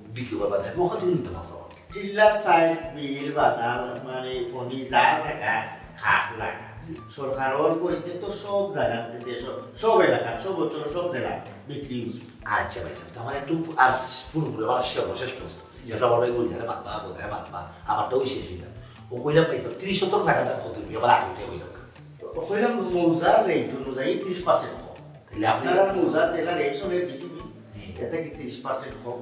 বিক্রি করবা? ওখান থেকে নিতে পারবো। টিল্লার সাইড, বিল, বাদাল, মানে ফনি, যা জায়গা আছে, খাস জায়গা। সরকার ওর পরিত্যক্ত সব জায়গাতে, সব, সব এলাকা, সব অঞ্চল, সব জেলা বিক্রি হচ্ছে। আচ্ছা ভাই সাহেব, তো আমার একটু আর পুরোপুরি আমার সর্বশেষ প্রশ্ন, যেটা বড় ভাই বলছে, "আরে বাদ বা, বোধ হয় বাদ বা, আমারটাও শেষ হয়ে যাবে।" ও কইলাম ভাই সাহেব, ত্রিশ শতক জায়গার দাম কত হইবে? আবার আগে উঠে কইলাম। কইলাম মৌজার রেট অনুযায়ী ত্রিশ পার্সেন্ট কম। তাহলে আপনি আপনারা মৌজার যেটা রেট চলে বিসিবি, জি। এটা কি ত্রিশ পার্সেন্ট কম?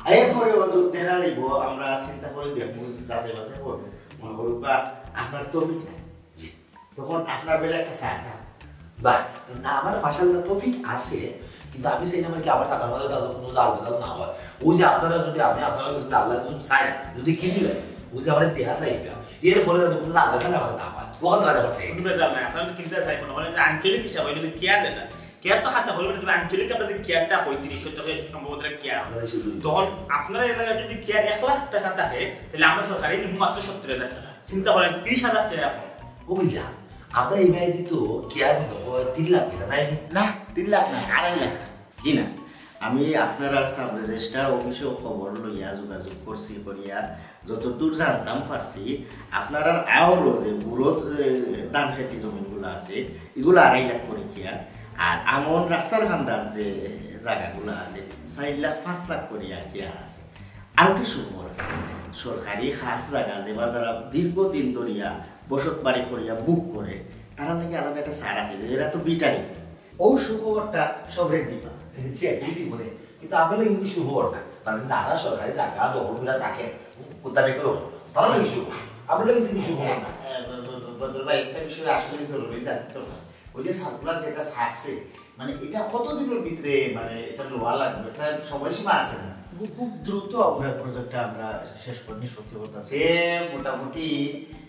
এরপরে ও যদি দেখা যাইব, আমরা চিন্তা করে দেখবো, যাচাই বাছাই করবো, মনে করুক বা আপনার তৌফিক নাই। জি। তখন আপনার বেলা একটা ছাড় থাকবে। বাহ, না, আমার মাশাআল্লাহ তৌফিক আছে, কিন্তু আমি চাই না কি আমার টাকার মধ্যে তাদের কোনো জাল বাজাল না হয়। ওই যে আপনারা যদি, আমি আপনারা যদি আল্লাহ যদি চাই, যদি কিনি নেয়, ওই যে আমাদের দেহাত লাগবে, এর ফলে যাতে কোনো জাল বাজাল আমার না হয়, ওখান ধরে আমার চাই। কোনো বেজাল নাই, আপনারা তো কিনতে চাইবো না, মানে আঞ্চলিক হিসাবে যদি কেয়ার দেন না, কেয়ার তো খাতা হইবে না, তুমি আঞ্চলিক আপনাদের কেয়ারটা হয় তিরিশ শতকে সম্ভবত কেয়ার। আপনারা শুধু তখন আপনারা এলাকায় যদি কেয়ার এক লাখ টাকা থাকে, তাহলে আমরা সরকারি নিব মাত্র সত্তর হাজার টাকা। চিন্তা করেন, তিরিশ হাজার টাকা এখন। ও বুঝলাম, আমরা এই বাড়িতে তো কেয়ার মনে হয় তিন লাখ টাকা, তাই না? না, তিন লাখ না, আড়াই লাখ। জি না, আমি আপনারা সাব রেজিস্ট্রার অফিসেও খবর লইয়া যোগাযোগ করছি, করিয়া যতদূর জানতাম পারছি, আপনারার আওরও যে বুড়ো, এ, ধান খেতি জমিনগুলো আছে, এগুলো আড়াই লাখ করে কেয়ার। আর আমন রাস্তার কান্দার যে জায়গাগুলো আছে, চার লাখ, পাঁচ লাখ করে কেয়ার আছে। আর একটা সুখবর আছে, সরকারি খাস জায়গা যে বাজারে দীর্ঘদিন ধরিয়া বসত বাড়ি করিয়া বুক করে, তারা নাকি আলাদা একটা ছাড় আছে, যে এরা তো বিটারি। ও সুখবরটা সবরে দিবা। জি, জি, দিব রে। কিন্তু আমরা কিন্তু সুখবর না। মানে যারা সরকারি জায়গা দখল করে থাকে, কোথা থেকে লোক, তারা নাকি সুখ। আমরা কিন্তু কিছু খবর না। এ, ব-, ব-, ব-, বদর ভাই, একটা বিষয় আসলে জরুরি জানতে হবে। ওই যে সার্কুলার যেটা ছাড়ছে, মানে এটা কতদিনের ভিতরে মানে এটা লওয়া লাগবে? একটা সময়সীমা আছে না? খুব, খুব দ্রুত আমরা প্রজেক্টটা আমরা শেষ করে নিষ্পত্তি করতে চাই। এ মোটামুটি,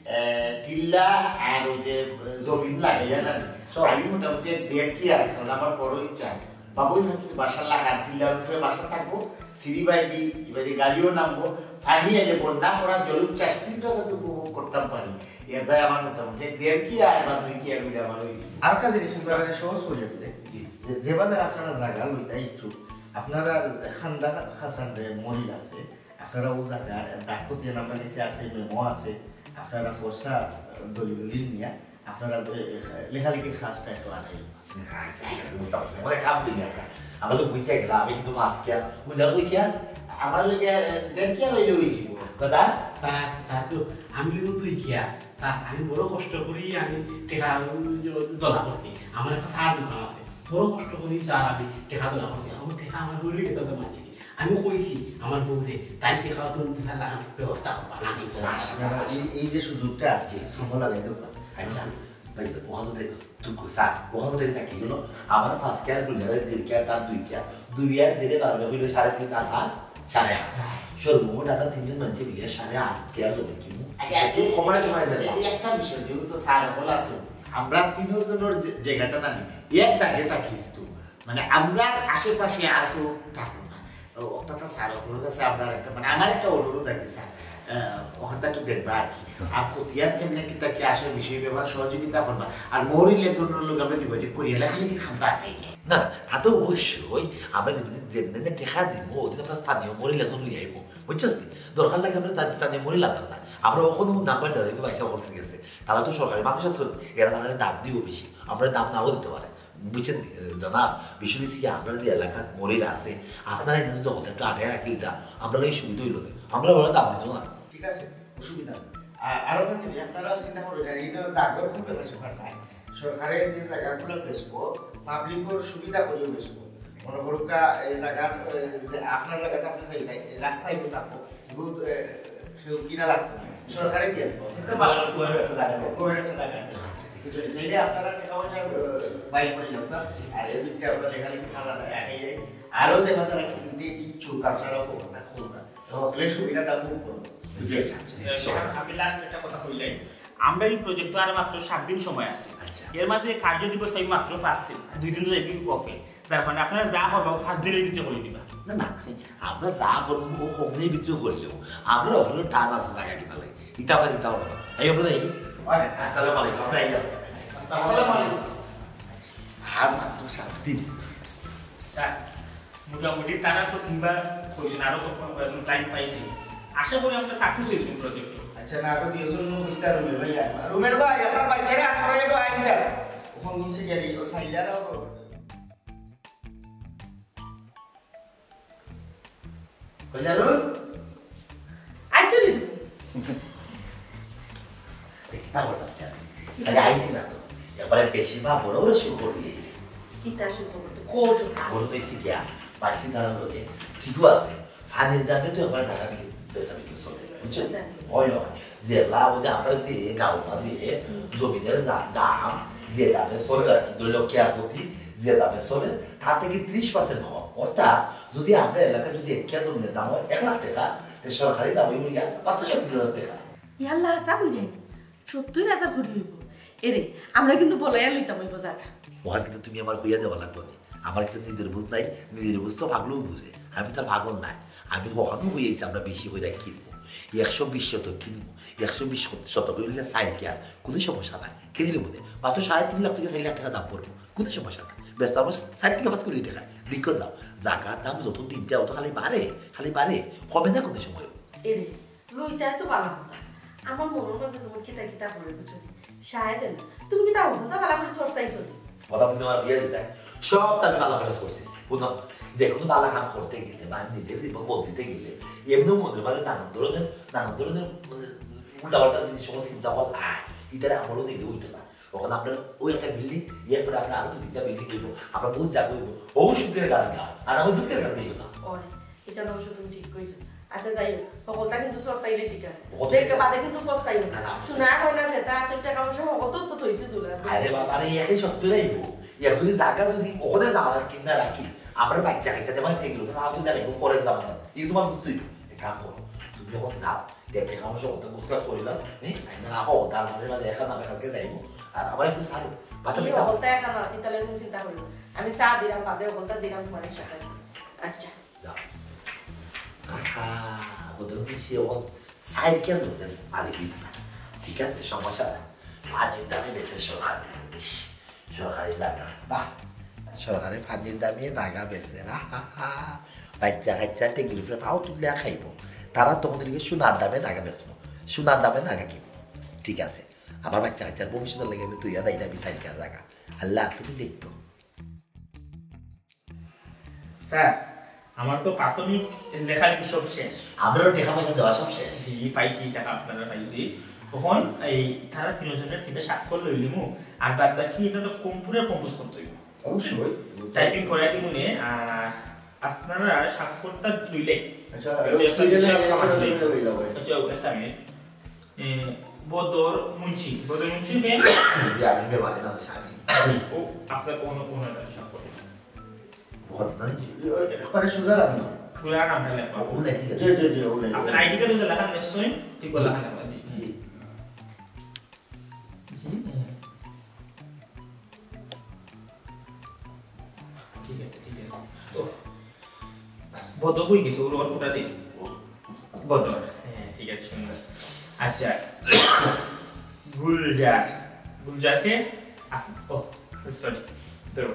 এ, টিল্লা আর ওই যে জমিন লাগাইয়া না, সব। আমি মোটামুটি দেড় কিয়ার, কারণ আমার বড় ইচ্ছা। বাবুই ভাঙির বাসার লাগা, টিল্লার উপরে বাসা থাকবো, সিঁড়ি বাইদি, এবারে গাড়িও নামবো, পানি আইলে বন্যা করা জলুর চাষ তিনটা যাতে উপভোগ করতাম পারি। এর দায় আমার মোটামুটি দেড় কিয়ার বা দুই কিয়ার মিলে আমার ওই আর একটা জিনিস আমরা মানে সহজ করে দিলে, জি। যে, যে বাজার আপনারা জায়গা লইতা ইচ্ছুক, আপনারা খান্দা খাসার যে মরিল আছে, আপনারা ও জায়গার ডাকপতি নাম্বার নিচে আছে, মেমো আছে, আপনারা ফর্সা দলিল নিয়া আপনারা, এ, এ, লেখালেখির কাজটা একটু আগাই। আচ্ছা, ঠিক আছে, বুঝতে পারছি। মানে, কাম করি আমরা। আমরা তো বুঝতে গেলাম, আমি কিন্তু মাছ কিয়া, বুঝা কই কিয়া? আমার লগে, এ, দেড় কিয়া লইলে হইছিল। কথা? তা, তা তো, আমি লইব দুই কিয়া। তা আমি বড় কষ্ট করি, আমি টেকা, উম, জমা করছি। আমার একটা চার দোকান আছে। বড় কষ্ট করি স্যার আমি টেকা তোলা করছি, আমার টেকা আমার বউরে গেছে তো মাগিছি। আমি কইছি আমার বউরে, তাই টেকা তো স্যার লাখান ব্যবস্থা করবা না দিত না। আপনারা এই, এই যে সুযোগটা আছে, সময় লাগাই দেবো। আচ্ছা, ভাই স্যার, ওখান থেকে তুই কো স্যার, ওখান থেকে থাকি গেল, আমার পাঁচ কেয়ার, দুই কেয়ার, তিন কেয়ার, তার দুই কেয়ার, দুই আর দিলে বারো হইল সাড়ে তিন আর পাঁচ, সাড়ে আট। সর্বমোট আমরা তিনজন মানুষে মিলে সাড়ে আট কেয়ার জমি কিনবো। আচ্ছা, একটু এই, কমায় কমায় দেন। এই একটা বিষয়, যেহেতু স্যার এখন আছে, আমরা তিনজনের যে জায়গাটা না নিই, এক দাগে থাকিস তো, মানে, আমরা আশেপাশে আর কেউ থাকবো না। ও, অর্থাৎ স্যার, ওগুলোর কাছে আপনার একটা, মানে, আমার একটা অনুরোধ আছে স্যার, আহ, ওখানটা একটু দেখবা আর কি। আর খতিয়ান কেমনে কিতা কি আসলে বিষয় ব্যাপারে সহযোগিতা করবা। আর মহরিল একজনের লোক আমরা যোগাযোগ করি, লেখালেখি খামটা আটকাই যায়। না, তা তো অবশ্যই। আমরা যদি যেদিন যেদিন টেকা দিব, ওদিন আমরা স্থানীয় মহরিল একজন লই আইব, বুঝছস নি? দরকার লাগে আমরা তাদের, তাদের মহরিল আনতাম না। আমরা ওখানে নাম্বার দেওয়া যাবে, পয়সা বলতে গেছে। তারা তো সরকারি মানুষ আছে, এরা তারা দাম দিব বেশি, আমরা দাম নাও দিতে পারে, বুঝছেন নি? জানা বিষয় হচ্ছে কি, আমরা যে এলাকার মহরিল আছে, আপনারা এখানে যদি হতে একটু আগে রাখি দিতাম, আমরা এই সুবিধা হইল না, আমরা ওরা দাম দিত না। ঠিক আছে, অসুবিধা নেই। আ-, আরো একটা জিনিস, আপনারা চিন্তা করবেন, এটা দাগর কোনো ব্যাপার স্যাপার নাই। সরকারে যে জায়গাগুলো বেচবো, পাবলিকর সুবিধা করেও বেচবো। মনে করুকা, এই জায়গা, এ, যে আপনার জায়গাতে আপনি থাকি নাই, এই রাস্তায় কেউ থাকবো, কেউ, এ, কেউ কিনা লাগতো না। সরকারে দিয়ে দিবো। এটা ভালো, গোয়ের একটা জায়গা দেবো। গোয়ের একটা জায়গা দেবো। কিন্তু তাইলে আপনারা টাকা পয়সা, এ, বাইর করে লাগবা। আর এর ভিতরে আমরা লেখালেখি থাকা যায়, একাই যাই। আরো যে আপনারা কিনতে ইচ্ছুক, আপনারাও করবেন না, করবেন না। হকলে সুবিধাটা ভোগ করবো। জি, স্যার। এ, স্যার, আমি লাস্ট একটা কথা কইলাই। আমরা এই প্রজেক্ট তো আর মাত্র সাত দিন সময় আছে। আচ্ছা। এর মাঝে কার্য দিবস পাই মাত্র পাঁচ দিন, দুই দিন যাইবি অফে। যার কারণে আপনারা যা করবা, পাঁচ দিনের ভিতরে করে দিবা। না, না, আমরা যা করবো, ও কম দিনের ভিতরে করে দেবো। আমরা ওগুলো টান আছে জায়গা কিনা লাগে। ইটা আমরা চিন্তা করবো না। এই আমরা যাই। ওই, আসসালামু আলাইকুম, আমরা এই যাবো। আসসালামু আলাইকুম। আর মাত্র সাত দিন। স্যার, মোটামুটি তারা তো কিংবা কইছেন, আরো তো কয়েকজন ক্লায়েন্ট পাইছি। আশা করি আমরা সাকসেস হইব প্রজেক্ট। আচ্ছা, না তো দিয়েছেন, বুঝতে পারো, রুমেল ভাই, রুমেল ভাই, আপনার বাচ্চারা আঠারো এলো আইন যান। ওখান নিচে গেলে ও সাইলার। কই যারুন? আচ্ছা, দিদি। দেখি, তা বলতাম, জানি। আরে, আইছি না তো। এবারে বেশি বা বড় বড় শুরু করে দিয়েছি। কিতা শুরু করতে? কোন শুরু? বড় তো এসে গিয়া, বাচ্চি তারা লোকে, ঠিকও আছে। পানির দামে তো এবার জায়গা বিক্রি, বেচা বিক্রি চলে, বুঝছো? আচ্ছা। ওই, ওই। যে লাভ, ওই যে আমরা যে গাঁও মাঝে হুম। জমিনের যা দাম, যে দামে চলে আর কি, দুই লক্ষ আর প্রতি যে দামে চলে, তার থেকে ত্রিশ পার্সেন্ট কম। অর্থাৎ যদি আমরা এলাকায় যদি এক কেয়ার জমির দাম হয় এক লাখ টাকা, তো সরকারি দাম হইব গিয়া মাত্র সত্তর হাজার টাকা। ইয়াল্লা, হাছা কইরে? সত্তর হাজার করি হইব। এরে, আমরা কিন্তু বলাইয়া লইতাম হইব জায়গা। ওখান কিন্তু তুমি আমার কইয়া দেওয়া লাগবো না। আমার কিন্তু নিজের বুঝ নাই, নিজের বুঝ তো পাগলও বুঝে। আমি তো আর পাগল নাই। আমি কখনো কইয়াছি আমরা বেশি কইরা কিনবো। একশো বিশ শতক কিনবো। একশো বিশ শত-, শতক হইলে চার কেয়ার। কোনো সমস্যা নাই। কিনে নিবো দে। মাত্র সাড়ে তিন লাখ থেকে চার লাখ টাকা দাম পড়বো। কোনো সমস্যা নাই। ব্যস্ত আমরা চার থেকে পাঁচ কোটি টাকা। দেখো যাও। জায়গার দাম যত দিন যায়, অত খালি বাড়ে, খালি বাড়ে। কমে না কোনো সময়। এরে, লইতায় তো ভালা কথা। আমার মনের মাঝে যেমন কিতা কিতা করে, বুঝছো নি? শাহেদ এলো। তুমি কিতা অত ভালা করে চর্চাই চলি? কথা তুমি আমার বিয়ে দিতে, সব তো আমি ভালা করে করছি। বুঝলাম, যে কোনো ভালা কাম করতে গেলে বা নিজের জীবন বদলিতে গেলে এমনিও মনের মাঝে নানান ধরনের, নানান ধরনের মানে উল্টাপাল্টা জিনিস সকল চিন্তা কর আয়, ইতারে আমারও দিতে হইতো না। তখন আমরা ওই একটা বিল্ডিং, এরপরে আমরা আরো দু তিনটা বিল্ডিং হইবো, আমরা বহুত জায়গা হইবো, ও সুখের গান গা, আর আমি দুঃখের গান গাইবো না। ওই, এটা অবশ্য তুমি ঠিক কইছো। আচ্ছা, যাই হোক, সকলটা কিন্তু সস্তাইলে ঠিক আছে। কত দেখে বাদে কিন্তু সস্তাই না। না, না। শোনা হয় না, যেটা আছে, টাকা পয়সা সকল তো, তো থইছে তোলা। আরে বাবা, আরে, একে সত্য রাইবো। এ যদি জায়গা যদি ওদের জামানত কিনা রাখি, আমরা বাইক চাকাইতে দেবেন, ঠিক রূপে ফালতু লাগাইবো পরের জামানত। এই তোমার বুঝতেই তো। এক কাম করো, তুমি যখন যাও, দেখ, টাকা পয়সা কত গুছগাছ করি দাও, হ্যাঁ? আইনা রাখো, তারপরে বাদে একা নামে কালকে যাইবো। আর আমার একটু সাথে, বাচ্চা এই মেয়েটা হকলটা এখন আছে, তাহলে তুমি চিন্তা করো না। আমি চা দিলাম, বাদে হকলটা দিলাম তোমার সাথে। আচ্ছা। যাও। আহা, বুঝলাম কি, সে এখন সাইড কেন ধরতে মালিক দিতে না। ঠিক আছে, সমস্যা নাই। পানির দামে বেচে সরকারি। ইস, সরকারি জায়গা। বাহ, সরকারি পানির দামে জায়গা বেচে। আহা, বাচ্চা কাচ্চা টেকির উপরে পাও তুলিয়া খাইবো। তারা তখন এদিকে সোনার দামে জায়গা বেচবো। সোনার দামে জায়গা কিনবো। ঠিক আছে। আমার বাচ্চা কাচ্চার ভবিষ্যতের লাগি আমি তুইয়া যাই না, আমি সাইড কেন জায়গা। আল্লাহ, তুমি দেখতো। স্যার, আমার তো প্রাথমিক লেখালেখি সব শেষ। আমরারও টাকা পয়সা দেওয়া সব শেষ। জি, পাইছি, টাকা আপনারা পাইছি। তখন এই তারা তিনজনের তিনটা স্বাক্ষর লইলিমু, আর বাদ বাকি এটা তো কম্পিউটার কম্পোজ করতে হইব। অবশ্যই। টাইপিং করাই দিব নে। আর আপনারা স্বাক্ষরটা লইলে আচ্ছা, ওই ওই একটা সিরিয়ালে বিশাল একটা খাবার লইলে। লইলে হবে। আচ্ছা, ওটা আমি, এ, বদর মুন্সি, বদর মুন্সি কে? জি, আমি বেমারি মানুষ, আমি। ও, আপনার কোন, কোন একটা স্বাক্ষর? বদর নাই। ওই একবারে সোজা রাখুন। সোজা রাখুন, লেখা। ও, ও লেখি গেছে। জি, জি, জি, ও লেখি আপনার গেছে। আইডি কার্ডে যে লেখা নিশ্চয়ই, ঠিক বলে জি। লেখা জি। জি। ঠিক আছে, ঠিক আছে। ও, বদর কই গেছে? ওর, ওর ফোটা দে। বদর। হ্যাঁ, ঠিক আছে, সুন্দর। আচ্ছা। গুলজার। গুলজারকে আফ-, ও, সরি। ধরো।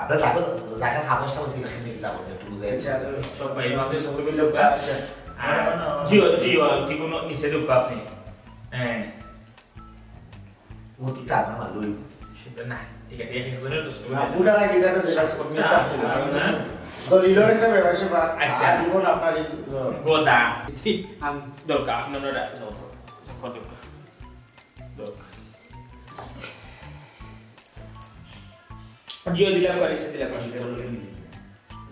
আমরা যাবো, জায়গা খামোশটা বলছি, কিন্তু শুনে কিতা বলছে, একটু বুঝাই দিন। সব ভাই, ভাবে সব মিলে লোক, আচ্ছা। আর জিও, জিও, ঠিক কোনো নিচে ঢুকবো আপনি। হ্যাঁ। ও তো টাকা আমার লই। না, ঠিক আছে, এক একজনের দশ টাকা না, দিলে। ওটা নাকি জানো যে কাজ করতে না, তা ছিল। না, না। দলিলর একটা ব্যাপার স্যাপার, আচ্ছা। আজীবন আপনার এই, আহ, গোদা। আমি দরকার, আপনার ওটা যত, যত দরকার। দরকার। জিও দিলাম, করেছে দিলাম, পাঁচশো টাকা করে মিলে।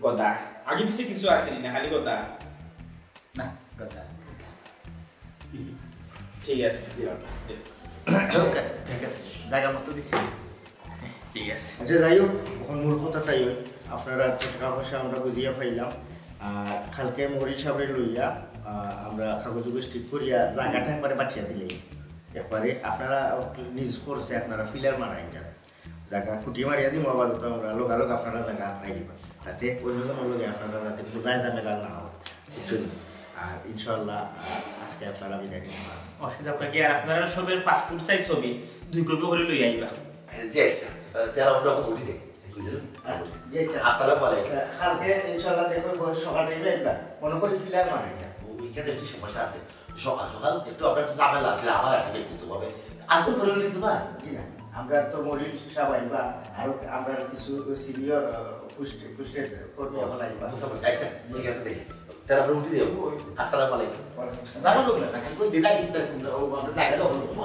গোদা। আগে পিছে কিছু আসেনি না, খালি গোদা। না, কথা। ঠিক আছে, দিলাম। ওকে, ঠিক আছে। জায়গা মতো দিছি। ঠিক আছে। আচ্ছা, যাই হোক, এখন মূল কথাটাই অয়, আপনারা যে টাকা পয়সা আমরা বুঝিয়া পাইলাম, আর কালকে মহরির সাবরে লইয়া, আহ, আমরা কাগজ উগজ ঠিক করিয়া জায়গাটা একবারে বাটিয়া দিলেই, একবারে আপনারা নিজ খরচে আপনারা ফিলার মারাই যান। জায়গা খুঁটি মারিয়া দিমু, আবার তো আমরা লগালগ আপনারা জায়গা আতরাই দিবা, যাতে অন্যজনর লগে আপনারা যাতে কোনো দায় ঝামেলা না হয়, বুঝছেন? আর ইনশাআল্লাহ, আহ, আজকে আপনারা বিদায় নিতে পারেন। ও, যাক, কি আর আপনারা সবের পাসপোর্ট সাইজ ছবি দুই কপি করে লই আইবা। জি, আচ্ছা। আহ, তাহলে আমরা এখন উঠি যাই। জি, আচ্ছা। আসসালামু আলাইকুম। আহ, কালকে ইনশাআল্লাহ দেখো, বয়স সকালে আইবা, মনে করি ফিলার মারাই যান। ওই কাজে একটু সমস্যা আছে। সকাল সকাল একটু আমরা একটু ঝামেলা আসলে আমার একটা ব্যক্তিত্ব হবে। আসল করে নিত না। জি না, আমরা তো মরিল সাহেব আইবা, আর আমরা কিছু সিনিয়র, আহ, পুষ্ট-, পুষ্টের কর্মী ও, এখন আইবা। বুঝতে পারছি। আচ্ছা, ঠিক আছে, দেখি। তাহলে আমরা উঠি যাবো। আসসালামু আলাইকুম। ওয়ালাইকুম আসসালাম। যাবো লোক না, খালি কই দিলাই, ও, আমরা জায়গা দখল করবো।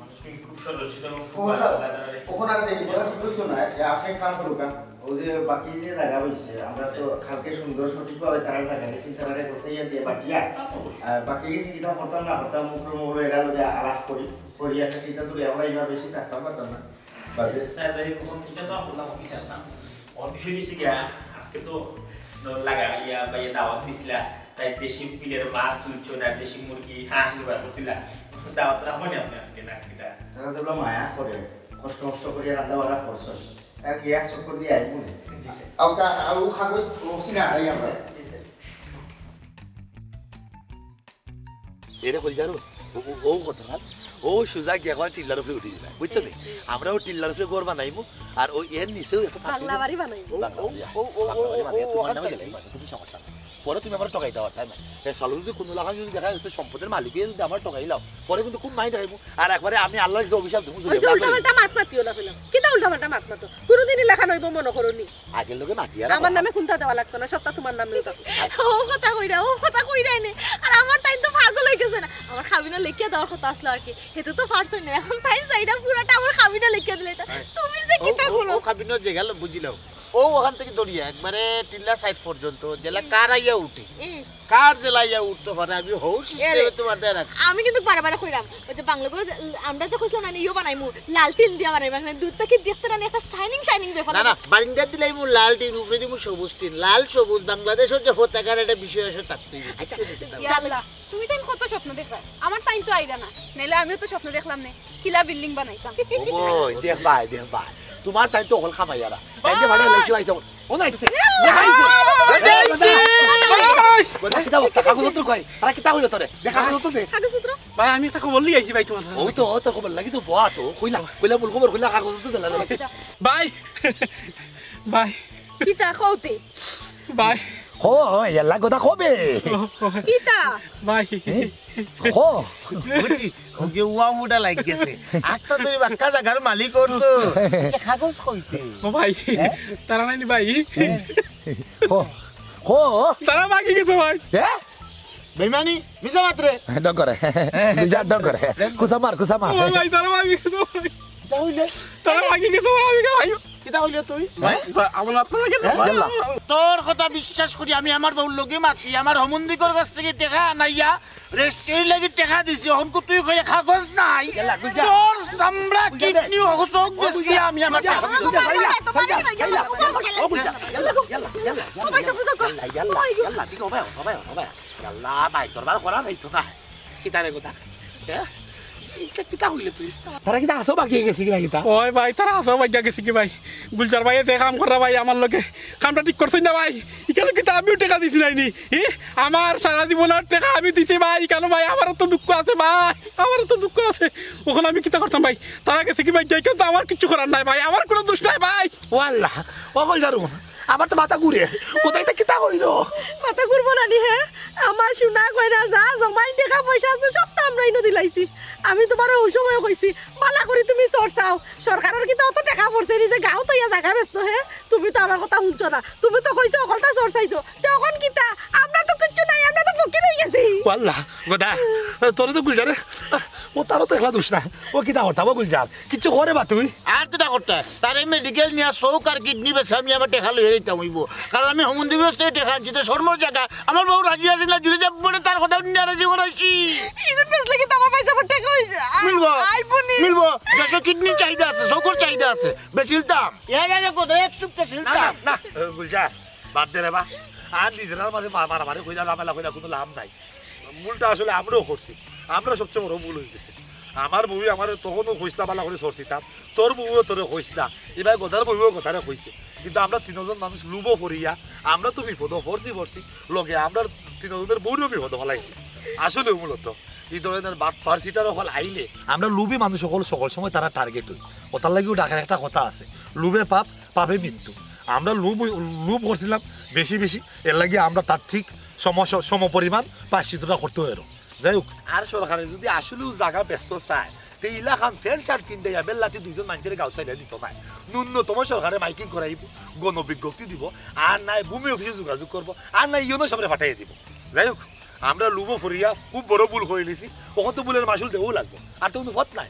মানুষ খুব সরল, সেটা খুব ও, ভালো সব। লাগে। ওখানে আর দেখি, ওরা ঠিক হইতো না, যে আপনি কাম করুক, কাম। ও যে বাকি যে জায়গা রইছে, আমরা তো কালকে সুন্দর সঠিকভাবে তারার জায়গা নিছি, তারারে গোছাইয়া দিয়া বাটিয়া। তা তো অবশ্যই। আর বাকি কিছু কিতা করতাম না করতাম, মুখর মুখর এরা লগে আলাপ করি, করি একটা সিদ্ধান্ত লই, আমরা এইভাবে বেশি থাকতাম পারতাম না। বাদে স্যার, যাই হোক, এটা তো আমরা অফিস আনতাম। ওর বিষয় নিচে গিয়া, আজকে তো লাগা ইয়া বা ইয়া দাওয়াত দিছিলা, তাই দেশি বিলের মাছ তুলছো না, দেশি মুরগি, হাঁস জবাই করছিলা, দাওয়াত রাখবো না আপনি আজকে না কিতা? তারা যেগুলো মায়া করে, কষ্ট মষ্ট করে রান্না বান্না করছস, আর গ্যাস চক্কর দিয়ে আইবো না। জি স্যার। আর কা-, আর ও কাগজ, ও সিঙ্গারা আই আমরা। জি স্যার। এরে কইল জানো, ও, ও, ও কথা না, ও সুজা গিয়া একবার টিল্লার উপরে উঠি দিবা, বুঝছো নি? আমরা ও টিল্লার উপরে ঘর বানাইমু, আর ওই এর নিচেও একটা ফাঁকি বাংলা বাড়ি বানাইমু। বাংলা বাড়ি, ও, ও, ও, বাংলা বাড়ি ও, বানাইলে ও, তোমার নামে ওখানে গেলে, কোনো সমস্যা নাই। পরে তুমি আমার ঠকাইতে পারতাই না। এ শালা যদি কোনো লাখান যদি দেখা যাচ্ছে সম্পদের মালিক হয়ে যদি আমার ঠকাই লাও, পরে কিন্তু খুব মাইন্ড খাইবো। আর একবারে আমি আল্লাহর কাছে অভিশাপ দেবো, ওই যে উল্টা পাল্টা মাত মাতিও না, ফেলাম। কিতা উল্টা পাল্টা মাত মাতো? কোনোদিনই লেখা নইব মনে করো নি। আগের লোকে মাতি আর আমার নামে কোনটা দেওয়া লাগতো না, সবটা তোমার নামে হতো। ও কথা কইরা, ও কথা কইরা এনে। আর আমার তাই তো পাগল হয়ে গেছে না। আমার খাবিনা লেখিয়া দেওয়ার কথা আসলো আর কি। হেতু তো পারছই না। এখন তাই চাইরা পুরাটা আমার খাবিনা লেখিয়া দিলে তো। হ্যাঁ। তুমি যে ও, কিতা ও, করো? ও খাবিনা যে গেল বুঝিলাম। ও ওখান থেকে দৌড়িয়া একবারে টিল্লা সাইড পর্যন্ত জেলা কার আইয়া উঠে। হুম। কার জেলা আইয়া উঠতে পারে, আমি হৌ সিস্টেমে এরে, তোমার দেয়া রাখছি। আমি কিন্তু বারে বারে কইলাম, ওই যে বাংলা করে যে, আমরা যে কইছিলাম না, ইয়ো বানাইমু, লাল টিন দিয়া বানাইমু, মানে দুধটা কি দেখতে না একটা শাইনিং শাইনিং ব্যাপার না, না, লাগে। বারিন্দাত দিলাইমু লাল টিন, উপরে দিমু সবুজ টিন, লাল সবুজ বাংলাদেশের যে পতাকার একটা বিষয় আছে, তার তৈরি। আচ্ছা, ইয়া আল্লাহ, তুমি তাই কত স্বপ্ন দেখবা, আমার তাই তো আইরা না, নাইলে আমিও তো স্বপ্ন দেখলাম নে, কিলা বিল্ডিং বানাইতাম। ও বই, দেখ ভাই, দেখ ভাই, তোমার তাই তো হল খামাইয়ারা, তাই যে ভাড়া লেখি আইছো, ও নাই তো। কথা কিতা অবস্থা? কাগজপত্র কই? তারা কিতা কইলো তোরে? দেখা কাগজপত্র দে। কাগজপত্র? ভাই, আমি একটা খবর লই আইছি ভাই তোমার। ও তো, ও তো খবর লাগি তো বয়া তো। কইলা, কইলা মূল খবর, কইলা কাগজপত্র দিলা না। ভাই, ভাই। কিতা কওতে? ভাই। কো, এলা কথা কবে? কিতা? ভাই। এ? কো। বুঝছি, ওকে ওয়া মুডা লাগ গেছে। আত্মা ধরে বাক্কা জাগার মালিক ওর তো। আচ্ছা, কাগজ কইতে? ও ভাই, হ্যাঁ? তারা নাইনি ভাই। হ্যাঁ। কো, কো। তারা ভাগি গেছে ভাই। হ্যাঁ? বেমানি, মিছা মাতরে। ডং করে। গুলজার ডং করে। কুসা মার, কুসা মার। ও ভাই, তারা ভাগি গেছে ভাই। কিতা কইলে? তারা ভাগি গেছে ভাই, আমি ভাই। কিতা কইলে তুই? হ্যাঁ? আমার আপনার লাগে তো? হ্যাঁ? তোর কথা বিশ্বাস করি আমি আমার বউর লগে মাতি, আমার হমুন্দিকর কাছ থাকি টেকা আনাইয়া রেজিস্ট্রির লাগি টেকা দিছি, অখন কু তুই কইলে কাগজ নাই। ইয়াল্লা, গুলজার। তোর চামড়া, গুলজার রে। কিডনি, অগু চউখ বেচিয়া আমি আমার টেকা দিছি। ইয়াল্লা, ভাই, তোর বার করা যাইতো না। কিতা রে কথা? হ্যাঁ? ইটা কিতা কইলে তুই? তারা কিতা আছাও বাগিয়া গেছে কিনা কিতা? ওই ভাই, তারা আছাও বাগিয়া গেছে কি ভাই? গুলজার ভাইয়ে যে কাম কররা ভাই আমার লগে, কামটা ঠিক করছইন না ভাই। ইকানো কিতা আমিও টেকা দিছি নাইনি? ই? আমার সারা জীবনর টেকা আমি দিছি ভাই। ইকানো ভাই, আমারও তো দুঃখ আছে ভাই, আমারও তো দুঃখ আছে। অখন আমি কিতা করতাম ভাই? তারা গেছে কি ভাই, ইকানো তো আমার কিচ্ছু করার নাই ভাই, আমার কুনু দুষ নাই ভাই। ও আল্লাহ, ও গুলজার, আমার তো মাথা ঘুরে। কোথায় ইটা কিতা কইলো? মাথা ঘুরবো না নি, হ্যাঁ? আমার সোনা গয়না যা জমাইল টেকা পয়সা আছে, সব তো আমরা ইনো দিলাইছি। আমি তুমারে ওই সময় কইছি, বালা করি তুমি চরচাও। সরকারর কিতা অত টেকা পড়ছে নি যে গাঁও থইয়া জাগা বেচতো, হে? তুমি তো আমার কথা হুনছো না। তুমি তো কইছো অকলতা চরচাইতো। তে অখন কিতা? আমরা তো কিচ্ছু নাই, আমরা তো ফকির অই গেছি। ও আল্লাহ, গদা, তোরে তো গুলজারে, ও তারও তো একলা দুষ না। ও কিতা করতা, ও গুলজার? কিচ্ছু করে বা তুই? আর কিতা করতা? তারে মেডিকেল নিয়া চউখ আর কিডনি বেচি আমি আমার টেকা লইয়া যাইতাম অইবো। কারণ আমি হমুন্দিকর কাছ থাকি টেকা আনছি, তে শরমর জাগা। আমার বউ রাজি আছে না, জুড়ে যাব বলে তার কথা নারাজি করাইছি। ইদুর বেচলে কিতা আমার পয়সা আমার টেকা অই যায়? মিলবো। আইবো নি। মিলবো। দেশো কিডনির চাহিদা আছে, চউখর চাহিদা আছে। বেচিলতাম। এর আগে কত এক চুপ না, না, বেচিলতাম। না, এ, গুলজার, বাদ দে রে বা। আর নিজেরার মাঝে মা-, মারামারি কইরা, ঝামেলা কইরা কুনু লাভ নাই। ভুলটা আসলে আমরাও করছি, আমরা সবচেয়ে বড় ভুল অই গেছে। আমার বউয়ে আমারে তখনও কইছলা বালা করি চরছিতাম, তোর বউয়ে তোরে কইছলা, এবার গদার বউয়েও গদারে কইছে, কিন্তু আমরা তিনজন মানুষ লুভো পড়িয়া আমরা তো বিপদো পড়ছি পড়ছি, লগে আমরা তিনজনের বউরেও বিপদো ফালাইছি। আসলে মূলত এই ধরনের বাটপার চিটার অকল আইলে আমরা লুভি মানুষ অকল সকল সময় তারা টার্গেট অই। অতার লাগিও ঢাকার একটা কথা আছে, "লোভে পাপ, পাপে মৃত্যু।" আমরা লোভ, লোভ করছিলাম বেশি বেশি, এর লাগি আমরা তার ঠিক সম-, সমপরিমাণ প্রায়শ্চিত্তটা করতে হয় আরো। যাই হোক, আর সরকারে যদি আসলেও জাগা বেচতো চায়, তে ইলাখান প্যান্ট শার্ট পিন্দাইয়া বেল্লাতি দুইজন মানুষের গাঁও ছাড়িয়া দিত নায়। ন্যূনতম সরকারে মাইকিং করাইব, গণবিজ্ঞপ্তি দিব, আর নাই ভূমি অফিসে যোগাযোগ করব, আর নাই ইউনো সাবরে পাঠাইয়া দিব। যাই হোক, আমরা লুভো পড়িয়া খুব বড় ভুল করি নিছি, অখন তো ভুলের মাসুল দেওয়াও লাগবো, আর তো কুনু পথ নাই।